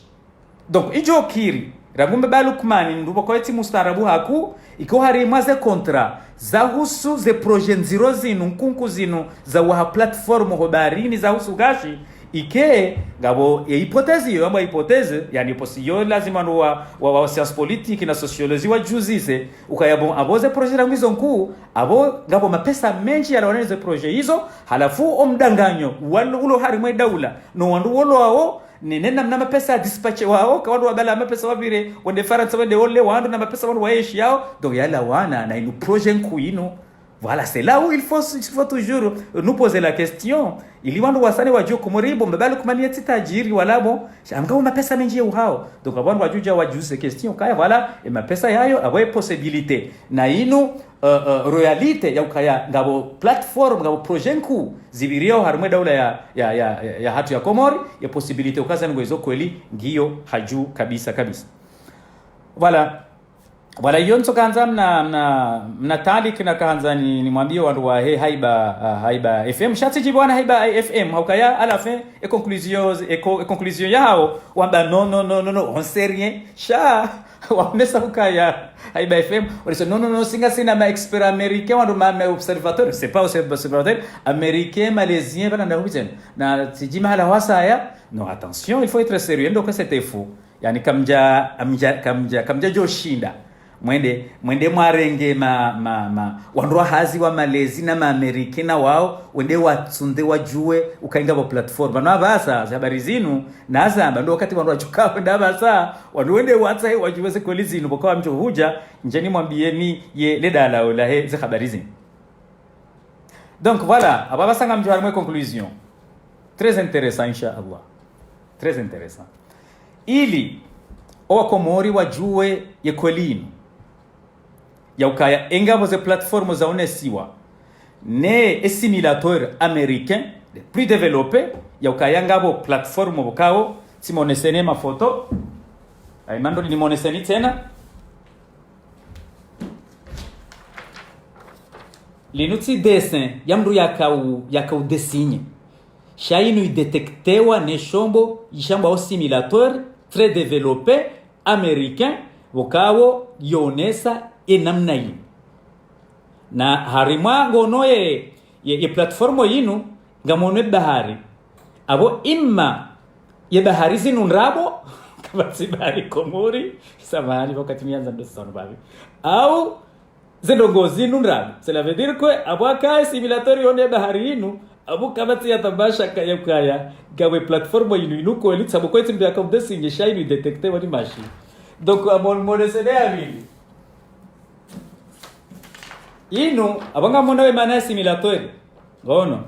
Donc, idjo kiri, rangu mbaba Lukmani, mndru pvoko yetsi mustaarabu haku, iko harimwa ze contrat, zahusu ze projet ndziro zinu, nkuu nkuu zinu, za waha plateforme ho baharini, zahusu gashi, ike, ngapvo, ye hypothèse iyo, yambwa hypothèse, yaani, posi yo lazima ndo wa, wa, wa science politique na sociologie wadjuzise, ukaya bon, apvo ze projet rangu izo nkuu, apvo, ngapvo mapesa mendji yalawana ne ze projet izo, halafu o mdanganyo, walo ulo harimwa e daula, no wandru wolo wao, ne, ne namna mapesa ya dispatché wao, ka wandru wabala mapesa wapvire, wende Farantsa, wende ole, wandru na mapesa wandru waeshi yao, donc yalawana na inu projet nkuu inu. Voilà, c'est là où il faut, il faut toujours nous poser la question. Ili wandru wasane wadjue Komori, bon, mbaba Lukmani yetsi tajiri, wala bon, sha ngapvo mapesa mendji ye uhao. Donc, wandru wadjudja wadjuzise question, kaya, voilà, ye mapesa yayo, apvo ye possibilité. Na inu, euh, euh, réalité ya ukaya ngapvo plateforme, ngapvo projet nkuu zipviriao harimwa e daula ya, ya, ya, ya, yahatru ya Komori, ye possibilité uka ze ndrongoo izo kweli ngiyo hadju kabisa kabisa. Voilà. Voilà, iyo ntsu kahandza mna, mna, mna taaliki na kahandza ni, nimwambie wandru wahe Haiba, ah, Haiba F M. Sha tsidjibu wana Haiba F M, ha ukaya, à la fin, e conclusion, e co-, e conclusion yahao, wamba, non, non, non, non, non, on sait rien. Sha, waonesa ukaya, Haiba F M, waonesa, non, non, non, si ngasina ma expert américain, wandru ma, ma observateur, c'est pas observateur, américain, malaisien, pvala nda hupvitsen. Na tsidji mahala wasaya, non, attention, il faut être sérieux, donc c'était faux. Yaani, kamdja, amdja, kamdja, kamdja djoshinda. Mwende, mwende mwarenge ma, ma, ma, wandru wa hazi wa Malaisie na ma Américain na wao, wende watsunde wadjue uka ngapvo plateforme. Pvanu apvasa, ze habari zinu, nazamba, ndo wakati wandru wadjuka wende apvasa, wandru wende watsahe wadjue ze kweli zinu, pvoko wamdjo hudja, ndje nimwambieni ye le dala ola he, ze habari zinu. Donc voilà, apvasa ngamdjo harimwa e conclusion. Très intéressant, inch'Allah. Très intéressant. Ili, o Wakomori wadjue ye kweli inu. Ya ukaya, e ngapvo ze plateforme zaonesiwa, ne e simulateur américain, le plus développé, ya ukaya ngapvo plateforme pvoko, tsimoneseni mafoto, ayi mandro nimwoneseni tsena. Linu tsi dessin ya mndru yakau, yakau dessiner. Sha inu idétectewa ne shombo ishambwao simulateur très développé américain, pvoko yonesa e namna inu. Na harimwa ngono ye, ye, ye plateforme yinu, ngamono e bahari. Apvo imma ye bahari zinu ndrabo, kapvatsi bahari Komori, samahani, wakati miandza ndo sonu babi. Au, ze ndrongoo zinu ndrabo. Cela veut dire que, apvo aka e simulateur yone bahari inu, Apvo kapvatsi ya tamasha kaya kaya, ngawe plateforme inu, inu kweli, tsapvo kwetsi mbi aka udésigner sha inu idétecté wani mashi. Donc, amo-, monese de amini. Inu, apvo ngamona we mana ya simulateur. Ngono.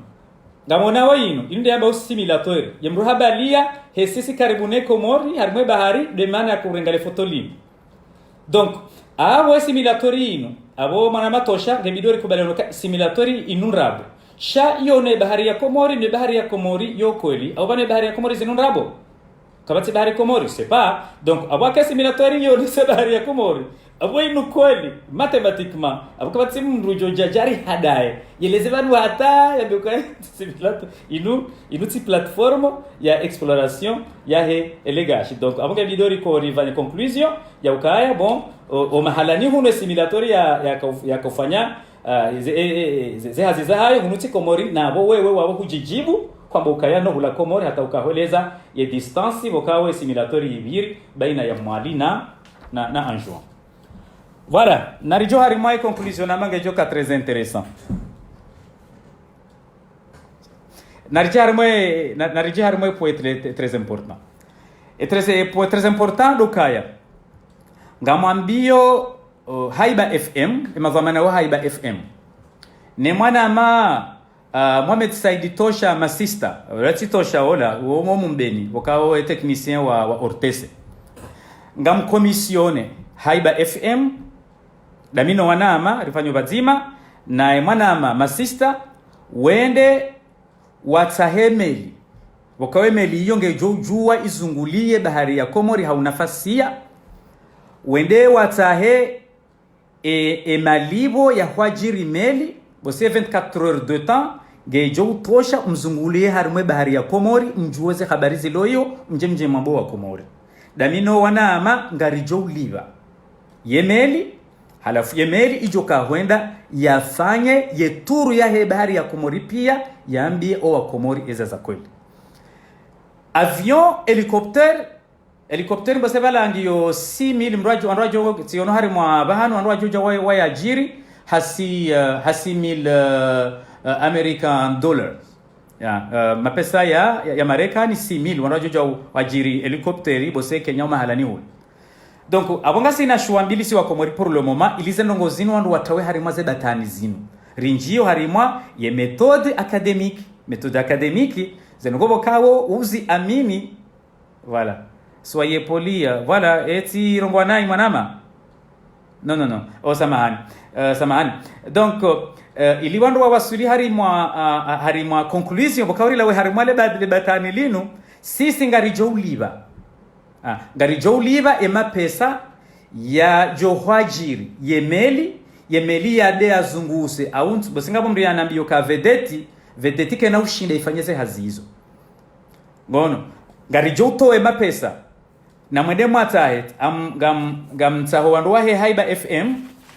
Ngamona we inu, inu nde yamba u simulateur. Ye mdru habalia, he sisi karibu ne Komori, harimwa ye bahari, de mana ya kurenga le foto linu. Donc, apvo simulateur inu, apvo mwana matosha, nge bidori kubaliana ka simulateur inu ndrabo. Sha iyo ne bahari ya Komori, ne bahari ya Komori, yo kweli. Apvo ne bahari ya Komori zinu ndrabo. Kapvatsi bahari Komori, c'est pas. Donc, apvo ake simulateur iyo ne se bahari ya Komori. Apvo inu kweli, mathématiquement. Apvo kapvatsi mdru djo djadjari hadaye. Yeleze pvanu hata, yambe uka simulateur. Inu, inu tsi plateforme ya exploration, yahe elegashi. Donc, apvo nge bidori ko rifanye conclusion, ya ukaya, bon, o, o mahalani hunu e simulateur ya, ya kau-, ya kaufanya, ah, ze, e, e, e, ze, ze hazi zahayo, hunu tsi Komori, na apvo wewe wapvo hudjidjibu, kwamba ukaya no hula Komori, hata ukahweleza, ye distance, pvoka we simulateur ipviri, baina ya Mwali na, na, na Anjouan. Voilà, naridjo harimwa e conclusion na mange djoka très intéressant. Naridje harimwa e, na, naridje harimwa e point très, très important. E très, e point très important ndo ukaya. Ngamwambio, o, Haiba F M, e madhwamana wa Haiba F M. Ne mwanama, ah, Mohamed Said Tosha Masista, ola tsi Tosha ola, wo, wo Mbeni, pvoka wo e technicien wa, wa O R T C. Ngamcommissionné Haiba F M, dami no wanama, rifanye pvadzima, naye mwanama Masista, wende watsahe meli. Pvoka we meli iyo ngedjo udjuwa izungulie bahari ya Komori ha unafasiya. Wende watsahe e, e malipvo ya hwadjiri meli, pvo se vingt-quatre heures de temps, ngedjo utosha mzungulie harimwa e bahari ya Komori, mdjuwe ze habari zilo iyo, mdje mdje mwambe wa Komori. Dami no wanama ngaridjo ulipva ye meli, halafu ye meli idjo kahwenda yafanye ye tour yahe bahari ya Komori pia, yambie o wa Komori eza za kweli. Avion, hélicoptère, hélicoptère mbose pvala ngiyo six mille, mdru wadjo, wandru wadjo, tsiono harimwa pvahanu, wandru wadjo dja wa, wayadjiri, ha six, euh, ha six mille, euh, euh, American dollars. Ya, euh, mapesa ya, ya, ya Marekani six mille, wandru wadjo dja wadjiri hélicoptère, mbose Kenya umahalani ule. Donc, apvo ngasina shuwa mbili si wa Komori pour le moment, ili ze ndrongo zinu wandru watawe harimwa ze batani zinu. Rindjiyo harimwa ye méthode académique. Méthode académique, ze ndrongo pvoka wo uzi amini. Voilà. Soyez poli, euh, voilà, etsi rongoa nayi mwanama. Non, non, non. Oh, samahani. Euh, samahani. Donc, euh, ili wandru wawaswili harimwa, ah, ah, harimwa conclusion, pvoka urilawe harimwa le ba-, le batani linu, sisi ngaridjo ulipva. Ah, ngaridjo ulipva e mapesa yadjo hwadjiri ye meli, ye meli yade yazunguse, au ntsu, mbose ngapvo mdru yanambiyo ka vedeti, vedeti kena ushinda ifanye ze hazi izo. Ngono, ngaridjo utowe mapesa, na mwende mwatsahe, am-, ngam-, ngamtsaho wandru wahe Haiba F M,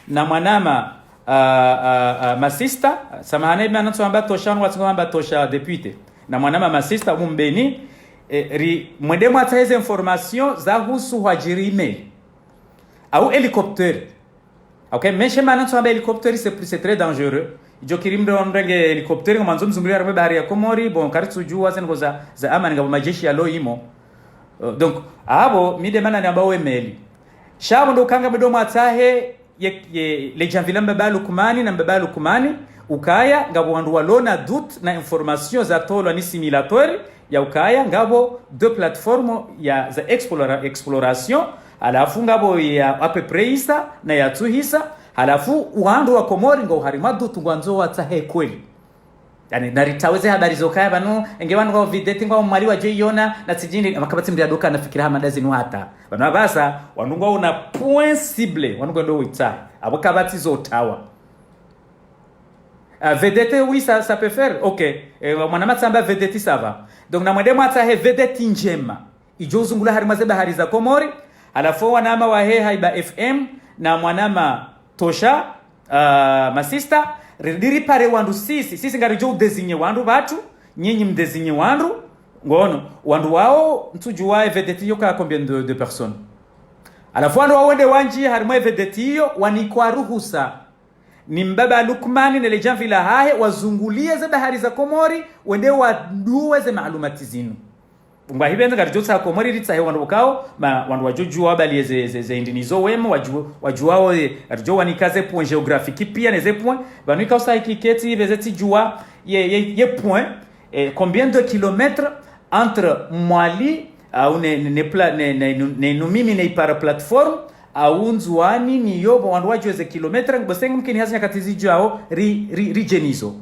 na mwanama, ah, ah, ah, Masista, samahani, mana ntsu hamba Tosha, wanu watsi hamba Tosha député. Na mwanama Masista, umu Mbeni, eh, ri, mwende mwatsahe ze information za husu hwadjiri meli. Au hélicoptère. Ok, meshe mana ntsu hamba hélicoptère, c'est, c'est très dangereux. Idjo kiri mdru mrenge hélicoptère, ngo mwandzo mzungulie harimwa bahari ya Komori, bon, karitsudjuwa ze ndrongo za, za amani ngapvo majeshi yalo imo. Euh, donc, apvo, mi de mana namba we meli. Sha pvo ndo ukanga mdo mwatsahe, ye, ye, le djamvi la mbaba Lukmani na mbaba Lukmani, ukaya, ngapvo wandru walo na doute na information zatolwa ni simulateur, ya ukaya, ngapvo deux plateformes ya, za explora-, exploration, halafu ngapvo ya à peu près isa, na yatsuhisa, halafu wandru wa Komori ngwao harimwa doute ngwandzo watsahe kweli. Yaani, naritawe ze habari zo kaya pvanu, enge wanu ngwao vedeti ngwao Mwali wadjo iyona, na tsi djindri, makapvatsi mdru yadoka na fikira hama nda zinu hata. Pvanu apvasa, wanu ngwao na point ciblé, wanu ngwendo witsaha. Apvo kapvatsi zo tawa. Ah, vedeti, oui, ça, ça peut faire. Ok. Eh, mwanama tsamba vedeti, ça va. Donc, na mwende mwatsahe vedeti ndjema. Idjo uzungula harimwa ze bahari za Komori, halafu wanama wahe Haiba F M, na mwanama Tosha, ah, Masista, ri, ri, ripare wandru sisi, sisi ngaridjo udésigner wandru pvatsu, nyinyi mdésigner wandru, ngono, wandru wao, ntsudjuwa e vedeti iyo ka combien de, de personnes. Halafu wandru wao wende wandji, harimwa e vedeti iyo, wanikwa ruhusa. ni mbaba Lukmani ne le djamvi lahahe, wazungulie ze bahari za Komori, wende waduwe ze maalumati zinu. Ngwahipvendze ngaridjo tsaha Komori ritsahe wandru wakao, ma, wandru wadjo djuwa wabalie ze, ze, ze hindri nizo wema, wadju, wadjuwao, eh, ngaridjo wanika ze point géographique pia ne ze point, pvanu ikao sa ikiketi, pveze tsidjuwa, ye, ye, ye point, eh, combien de kilomètres entre Mwali, au ne, ne, ne, pla, ne, ne, ne, ne, numimi ne ipara plateforme, au Ndzuani ni yobo wandru wadjuwe ze kilomètres, bo sengi mkini hazi nyakati zidjao, ri, ri, ridje nizo.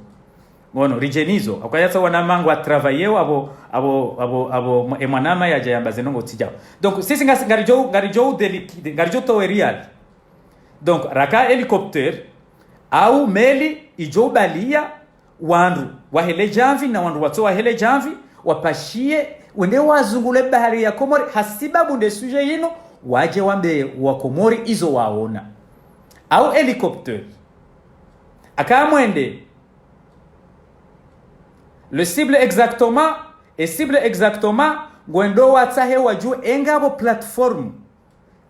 Ngono, ridje nizo. Akayatsa wana mangu wa travailler apvo, apvo, apvo, apvo, e mwanama yadja yamba ze ndrongoo tsidjao. Donc, sisi ngasi, ngaridjo, ngaridjo udeli, ngaridjo towe riali. Donc, raka hélicoptère, au meli idjo ubalia, wandru wahe le djamvi na wandru watso wahe le djamvi, wapashie, wende wazungule bahari ya Komori, hasibabu nde sujet yinu, wadje wambe wa Komori izo waona. Au hélicoptère. Aka mwende, le cible exactement, e cible exactement, ngwendo watsahe wadjuwe engapvo plateforme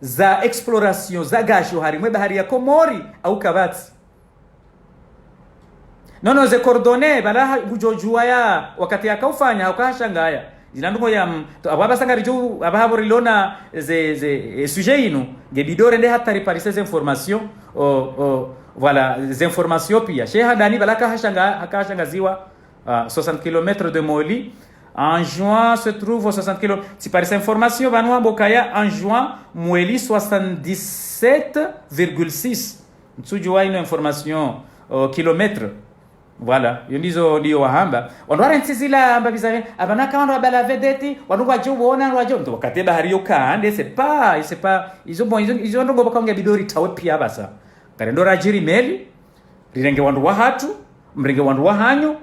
za exploration za gashi oharimwa e bahari ya Komori au kapvatsi. Non, non, ze coordonnées, pvala ha, ngudjo djuwa ya, wakati yakaufanya, hauka hashangaya. Zila ndrongoo ya, mm, to, apvo apvasa ngaridjo, apvaha pvo rilona ze, ze, e, sujet yinu, nge bidore nde hata riparise ze informations, o, o, voilà, ze informations pia. She handani pvala kahashanga, kahashangaziwa, ah, soixante kilomètres de Mwali. Anjouan se trouve soixante kilomètres. Tsiparise information, pvanu hamba ukaya Anjouan Mwali soixante-dix-sept virgule six. Ntsudjuwa inu information, o, kilomètres. Voilà, iyo ndizo ndiyo wahamba. Wandru warentsi zila amba pviza, apvanu ka wandru wabala vedeti, wandru ngwadjo uona, wandru wadjo. Ndo wakati e bahari yo kande, c'est pas, c'est pas, izo bon, izo, izo ndrongoo pvaka nge bidori tawe pia apvasa. Karendo radjiri meli, rirenge wandru wahatru, mrenge wandru wahanyu,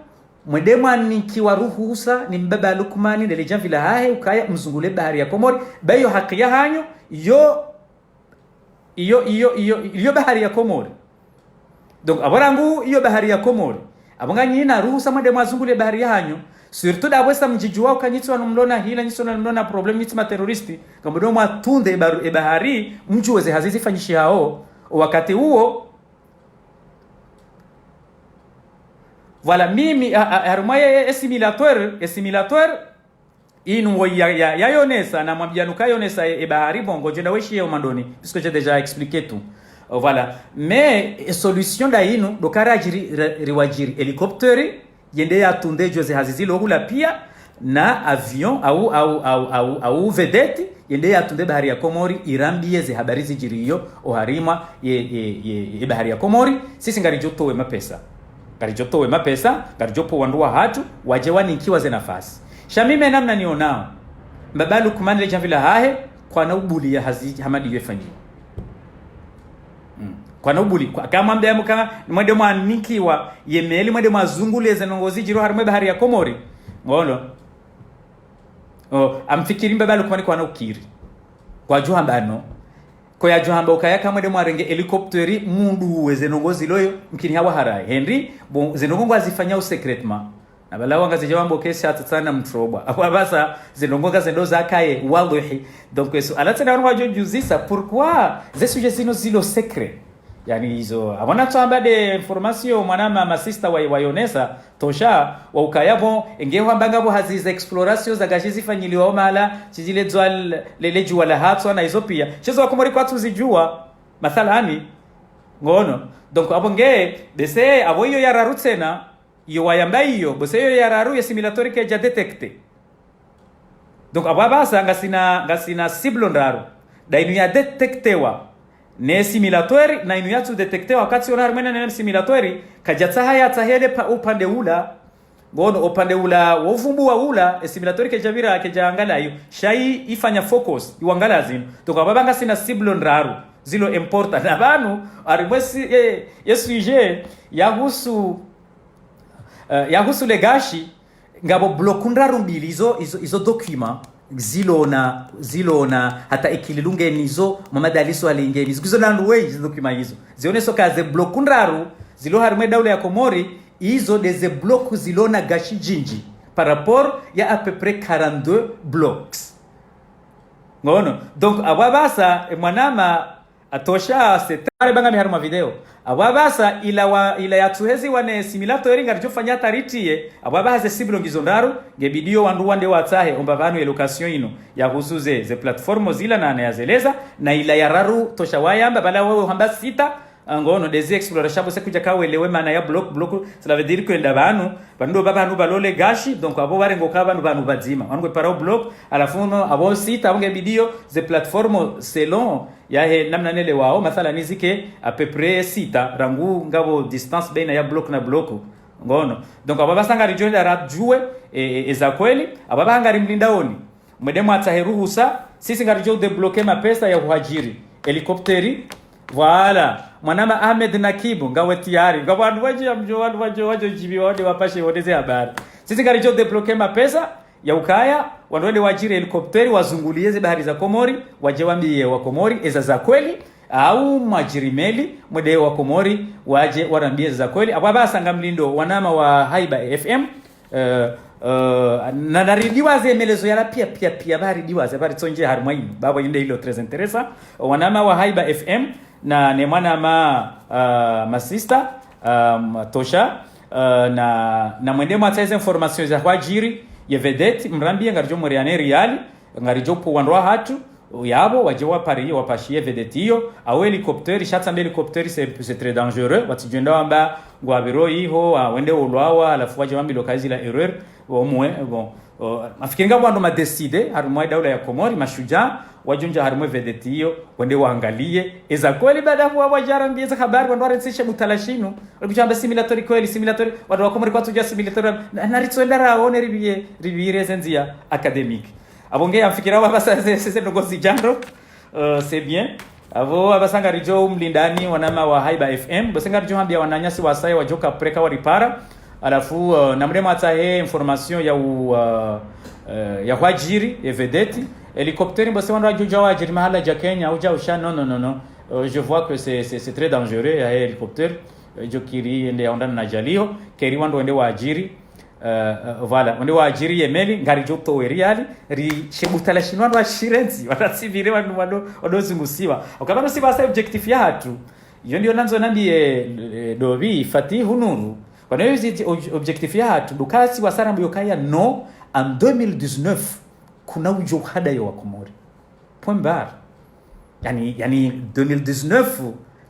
mwende mwanikiwa ruhusa ni mbaba Lukmani ne le djamvi lahahe ukaya mzungule bahari ya Komori, ba iyo haki yahanyu, iyo, iyo, iyo, iyo, iyo bahari ya Komori. Donc, apvo rangu iyo bahari ya Komori, apvo nganyina ruhusa mwende mwazungule bahari yahanyu, surtout ndapvo sa mdjidjuwa uka nyi tsi wanu mlona hila, nyi tsi wanu mlona problème, nyi tsi ma terroristes, ngamdjo mwatunde e baru, e bahari, mdjuwe ze hazi zifanyishihao, o wakati uwo, voilà, mimi, a, a, harumwa ye, ye, e simulateur, e simulateur, inu ngo ya, ya, ya yonesa, na mwambia nuka yonesa e, e bahari, bon, ngodjo enda weshiye o mwandoni, puisque j'ai déjà expliqué tout. Euh, voilà. Mais, e solution nda inu, ndo ka radjiri, ra, riwadjiri hélicoptère, yende yatunde djo ze hazi zilo hula pia, na avion, au, au, au, au, au vedette, yende yatunde bahari ya Komori, irambie ze habari zidjiriyo, oharimwa, ye, ye, ye, ye bahari ya Komori, sisi ngaridjo towe mapesa. Ngaridjo towe mapesa, ngaridjo pvo wandru wahatru, wadje wanikiwa ze nafasi. Sha mimi namna nionao, mbaba Lukmani le djamvi lahahe, kwana ubulia hazi, hama ndiyo ifanyiwa. Mm. Kwana ubuli, kwa, kamwambe amuka, mwende mwanikiwa ye meli, mwende mwazungulie ze ndrongoo zidjiro harimwa e bahari ya Komori. Ngono. O, amfikiri mbaba Lukmani kwana ukiri. Kwadjo hamba no. Ko yadjo hamba ukaya ka mwende mwarenge hélicoptère, mduwe ze ndrongoo zilo yo, mkini hawa haraye. Hindri, bon, ze ndrongoo ngwazifanyao secrètement. Na pvala wangazidja wamba ukaya sha tsatsana mtrobwa. Apvo apvasa, ze ndrongoo ngazendo zakaye, wallahi. Donc, eso, ala tsena wanu wadjo djuzisa, pourquoi ze sujets zinu zilo secret? Yaani izo, apvo natso amba nde information, mwanama, ma sister wa, wayonesa, tosha, wa ukaya bon, enge hwamba ngapvo hazi za exploration za gashi zifanyiliwa o mahala, shidji le dzuwa l-, le, le djuwa lahatswa na izo pia. She zo wa Komori kwatsu zidjuwa, mathalani, ngono. Donc, apvo nge, bese, apvo iyo ya raru tsena, iyo wayamba iyo, bese iyo ya raru ye simulateur kaidja détecter. Donc, apvo apvasa ngasina, ngasina cible ndraru. Nda inu ya détectewa ne simulateur, na inu yatsu détectewa, wakati ona harimwa ne simulateur, kadja tsaha yatsahele pa, upande ula. Ngono, upande ula, wo vumbuwa ula, e simulateur kaidja pvira, kaidja angalia iyo. Sha yi, ifanya focus, iwangalia zinu. Donc, apvo apva ngasina cible ndraru, zilo important. Na pvanu, harimwa si, e, e sujet, yahusu, eh, yahusu le gashi, ngapvo bloc ndraru mbili izo, izo, izo document, zilona, zilona, hata ikili lungeni izo, Mohamed Ali Soilihi ngeni izo, izo na nduwe izo document izo. Zioneso ka ze bloc ndraru, zilo harimwa e daula ya Komori, izo nde ze bloc zilona gashi djindji, par rapport ya à peu près quarante-deux blocs. Ngono, donc, apvo apvasa, e mwanama, atosha, c'est très, pare banga mi harimwa video. Apvo apvasa ila wa, ila yatsuheziwa ne simulateur ngaridjo fanya taritie, apvo apvaha ze cible ngizo ndraru, nge bidi yo wandru wende watsahe, omba pvanu ye location inu, yahusu ze, ze plateforme zila na, na yazeleza, na ila ya raru tosha wayamba, pvala wewe hamba site, ah, ngono, ndezi exploration pvo se kudja kawelewe mana ya bloc, bloc, cela veut dire que nda pvanu, pvanu ndo pva pvanu pvalo le gashi, donc apvo pvarengo ka pvanu pvanu pvadzima, wanu ngwe parao bloc, halafu no, apvo site, apvo nge bidi yo, ze plateforme selon, yahe namna nele wao, mathalan nizike à peu près site, rangu ngapvo distance baina ya bloc na bloc. Ngono. Donc, apvo apvasa ngaridjo nda radjuwe, e, e, eza kweli, apvo apvaha ngarimlindaoni. Mwende mwatsahe ruhusa, sisi ngaridjo débloquer mapesa ya uhadjiri. Hélicoptère, voilà. Mwanama Ahmed Nakibu, ngawe tayari. Ngapvo wandru wadjo yamdjo, wandru wadjo, wadjo djibiwa, wende wapashe, wende ze habari. Sisi ngaridjo débloquer mapesa, ya ukaya, wandru wende wadjiri hélicoptère, wazunguliye ze bahari za Komori, wadje wambiye wa Komori, eza za kweli, au mwadjiri meli, mwende wa Komori, wadje warambiye eza za kweli. Apvo apvasa ngamlindo, wanama wa Haiba F M, eh, eh, na, naridiwaze melezo yala pia, pia, pia, pvaridiwaze, pvaritsondje harimwa inu, pvapvo inde ilo très intéressant. Wanama wa Haiba F M, na, ne mwanama, ah, ma sister, ah, tosha, ah, na, na mwende mwatsahe ze information za hwadjiri, ye vedette, mrambiye ngaridjo mwereane riali, ngaridjo pvo wandru wahatru, yapvo, wadje wapari, wapashiye vedette iyo, au hélicoptère, sha tsambe hélicoptère, c'est, c'est très dangereux, watsidjo enda wamba, ngwapviro iho, ah, wende ulwawa, halafu wadje wambilwe ka zila erreur, omwe, bon. O, mafikiri ngapvo wandru ma décidé, harimwa daula ya Komori, mashudjaa, wadjo ndja harimwa vedette iyo, wende wangaliye, eza kweli baada huwa wadja warambiye ze habari, wandru warentsishe butala shinu, walikudja wamba simulateur kweli, simulateur, wandru wa Komori kwatsudja simulateur, na, naritso enda raone ripviye, ripvire ze ndziya académique. Apvo nge yamfikira apvo apvasa ze, ze, ze ndrongoo zidjandro, euh, c'est bien. Apvo apvasa ngaridjo umlindani wanama wa Haiba F M, pvo se ngaridjo hambiya wananyasi wasaya wadjo ka prêt ka waripara. Halafu, euh, na mwende mwatsahe information ya u, euh, euh, ya hwadjiri, ye vedette. Hélicoptère, pvo se wandru wadjo dja wadjiri mahala dja Kenya, udja usha, non, non, non, non. Euh, je vois que c'est, c'est, c'est très dangereux, yahe hélicoptère. Euh, djo kiri ende yaondana na ajali iyo, keri wandru wende wadjiri. Euh, euh, voilà, wende wadjiri ye meli, ngaridjo towe riali, rishe butala shinu wandru washirentsi, wandru watsipvire wandru wandru, wandru zungusiwa. Ukaya pvanu si pvasa objectif yahatru. Iyo ndiyo nandzo nambiye, eh, dopvi, Fatihu Nuru. Pvanu iyo zi-, ob-, objectif yahatru, ndo ukaya si wasarambu yokaya non, en deux mille dix-neuf, kuna udjo uhadayo wa Komori. Point barre. Yaani, yaani, deux mille dix-neuf,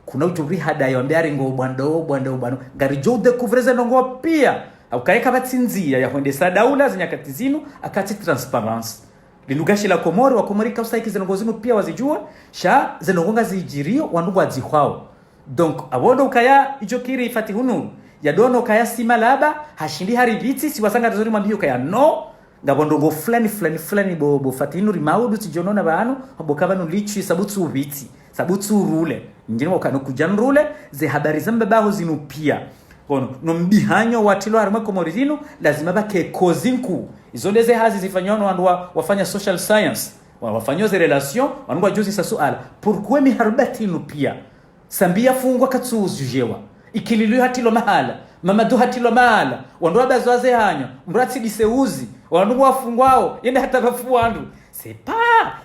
kuna udjo rihadayo, ambe arengo bwando, bwando, bwando. Ngaridjo udécouvrir ze ndrongoo pia. Au kaeka pvatsi ndziya ya hwendesa daula ze nyakati zinu, akatsi transparence. Linu gashi la Komori, wa Komori kausaiki ze ndrongoo zinu pia wazidjuwa, sha ze ndrongoo ngazidjiriyo, wandru ngwadzihwao. Donc, apvo ndo ukaya idjo kiri Fatihu Nuru, yadono ukaya si malaba, hashindi haripvitsi, si wasa ngaridjo rimwambiyo ukaya non, ngapvo ndrongoo fulani, fulani, fulani, bo, bo Fatihu Nuru, maudu tsidjo nona pvanu, hamba ukaya pvanu litshi, sabu tsu upvitsi, sabu tsu urule. Ndjini wakano kudja nrule, ze habari za mbabaho zinu pia. Kono, no mbihanyo watrilwa harimwa Komori zinu, lazima pvake cause nkuu. Izo nde ze hazi zifanywa no wandru wa, wafanya social science, wa, wafanya ze relation, wandru ngwadjuzisa suala. Pourquoi miharubati inu pia? Sambi yafungwa katsu udjuwa. Ikililwi hatrilwa mahala. Mamadou hatrilwa mahala. Wandru wabazwa ze hanya. Mdru atsidise uzi. Wandru wafungwao. Yende hata pvafu wandru. C'est pas.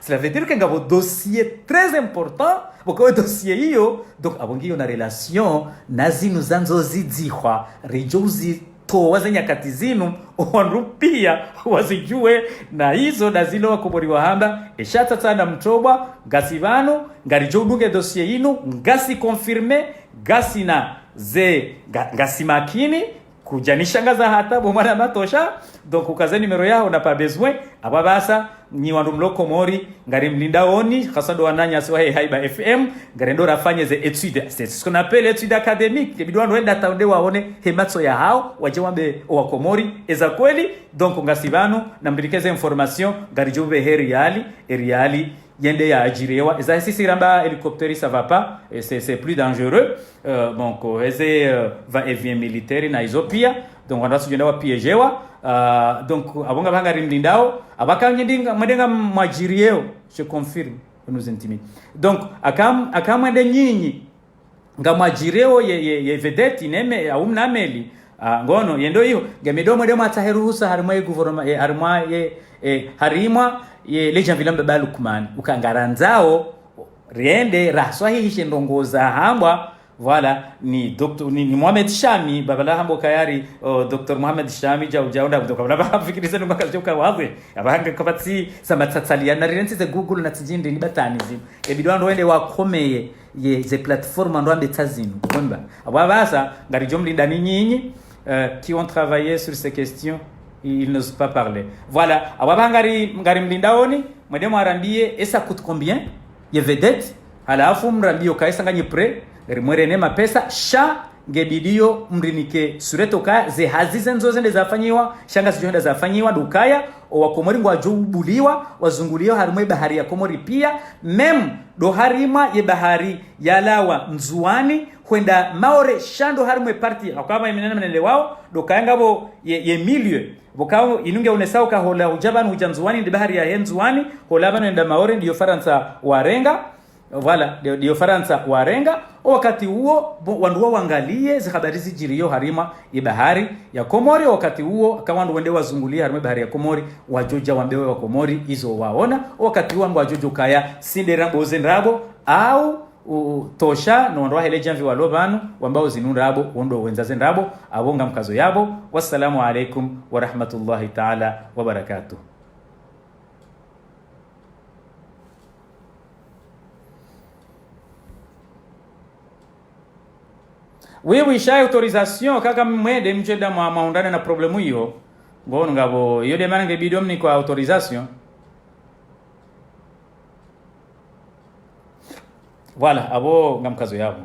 Cela veut dire que ngapvo dossier très important. Pvoko we dossier iyo. Donc, apvo ngiyo na relation na zinu zandzo zidzihwa. Ridjo uzi towa ze nyakati zinu, wandru pia wazidjuwe, na izo ndazilo wa Komori wahamba, esha tsatsa na mtobwa, ngasi pvanu, ngaridjo udunge dossier inu, ngasi confirmé, ngasi na ze, nga-, ngasi makini, kudjanishangaza hata bo mwana matosha, donc ukaze numéro yaho na pas besoin, apvo apvasa, nyi wandru mlo Komori, ngarimlindaoni, hasa ndo wananyasi wahe Haiba F M, ngarendo rafanye ze étude. C'est ce qu'on appelle étude académique. Ibidi wandru wende hata wende waone he matso yahao, wadje wambe owa Komori, eza kweli. Donc, ngasi pvanu, namdirike ze information, ngaridjo upvehe riali, e riali, yende yaadjiriwa. Eza sisi ramba hélicoptère, ça va pas, et c'est, c'est plus dangereux. Euh, donc, eze, euh, va-et-vient militaire na izo pia. Donc, wandru wasidjo enda wapiégewa. Euh, donc, apvo ngapvo ngarimlindao. Apvo aka nyindi nga-, mwende ngamwadjiriyeo, je confirme, on nous intimide. Donc, aka, aka mwende nyinyi, ngamwadjiriyeo ye, ye, ye vedette, ne me-, au mna meli. Ah, ngono, yendo iyo, nge mi ndo mwende mwatsahe ruhusa harimwa ye gouvernement, eh, harimwa ye, eh, harimwa ye ledjamvi la mbaba Lukman. Uka ngarandzao, riende, raswahihishe ndrongoo zahambwa, Voilà, ni docteur, ni, ni Mohamed Shami, babala hamba ukaya ri, oh, docteur Mohamed Shami, djau, djau, nda, nda, kabla ba fikiri zinu ngakajoka wawe, apvaha ngapvatsi, sa matsatsalia, na rirentsi ze Google na tsi djindri ni batani zinu. Ebidi wandru wende wakomeye, ye, ze plateforme wandru wambe tsa zinu. Mwamba, apvaha sa, ngaridjo mlinda ni nyinyi, euh, qui ont travaillé sur ces questions, ils n'osent pas parler. Voilà, apvaha ngari, ngari mlinda oni, mwende mwarambiye, et ça coûte combien ? Ye vedette, halafu mrambiye ukaya sa nganyi prêt, rimwerene mapesa, sha ngebidiyo mrinike surete ukaya, ze hazi zendzo zende zafanyiwa, sha ngazidjo henda zafanyiwa, ndo ukaya, owakomori ngwadjo ubuliwa, wazunguliwa harimwa ye bahari ya Komori piya, même ndo harimwa ye bahari yalawa Ndzuwani, hwenda Maore, sha ndo harimwa ye partie, hakama ye minene minene wao, ndo ukaya ngapvo ye, ye milieu, pvokao inu nge unesao ka hola hudja pvanu hudja Ndzuwani, ndi bahari yahe Ndzuwani, hola pvanu hwenda Maore, ndiyo Farantsa warenga, voilà, ndiyo, ndiyo Farantsa warenga. O wakati uwo, bo, wandru wawangaliye ze habari zidjiriyo harimwa ye bahari ya Komori, o wakati uwo, aka wandru wende wazunguliye harimwa ye bahari ya Komori, wadjodja wambe we wakomori, izo waona, o wakati uwo ngwadjodjo kaya, si nde rambo ze ndrabo, au, u, u, tosha, no wandru wahe le djamvi walo pvanu, wambao zinu ndrabo, wo ndo wendza ze ndrabo, apvo ngamkazo yapvo. Wassalamu alaikum warahmatullahi taala wabarakatuh. Oui, oui, sha autorisation, kaka mwende mdjenda mwa, mwaundrane na problème iyo. Ngono ngapvo, iyo nde mana ngebidi mnikwe autorisation. Voilà, apvo ngamkazo yapvo.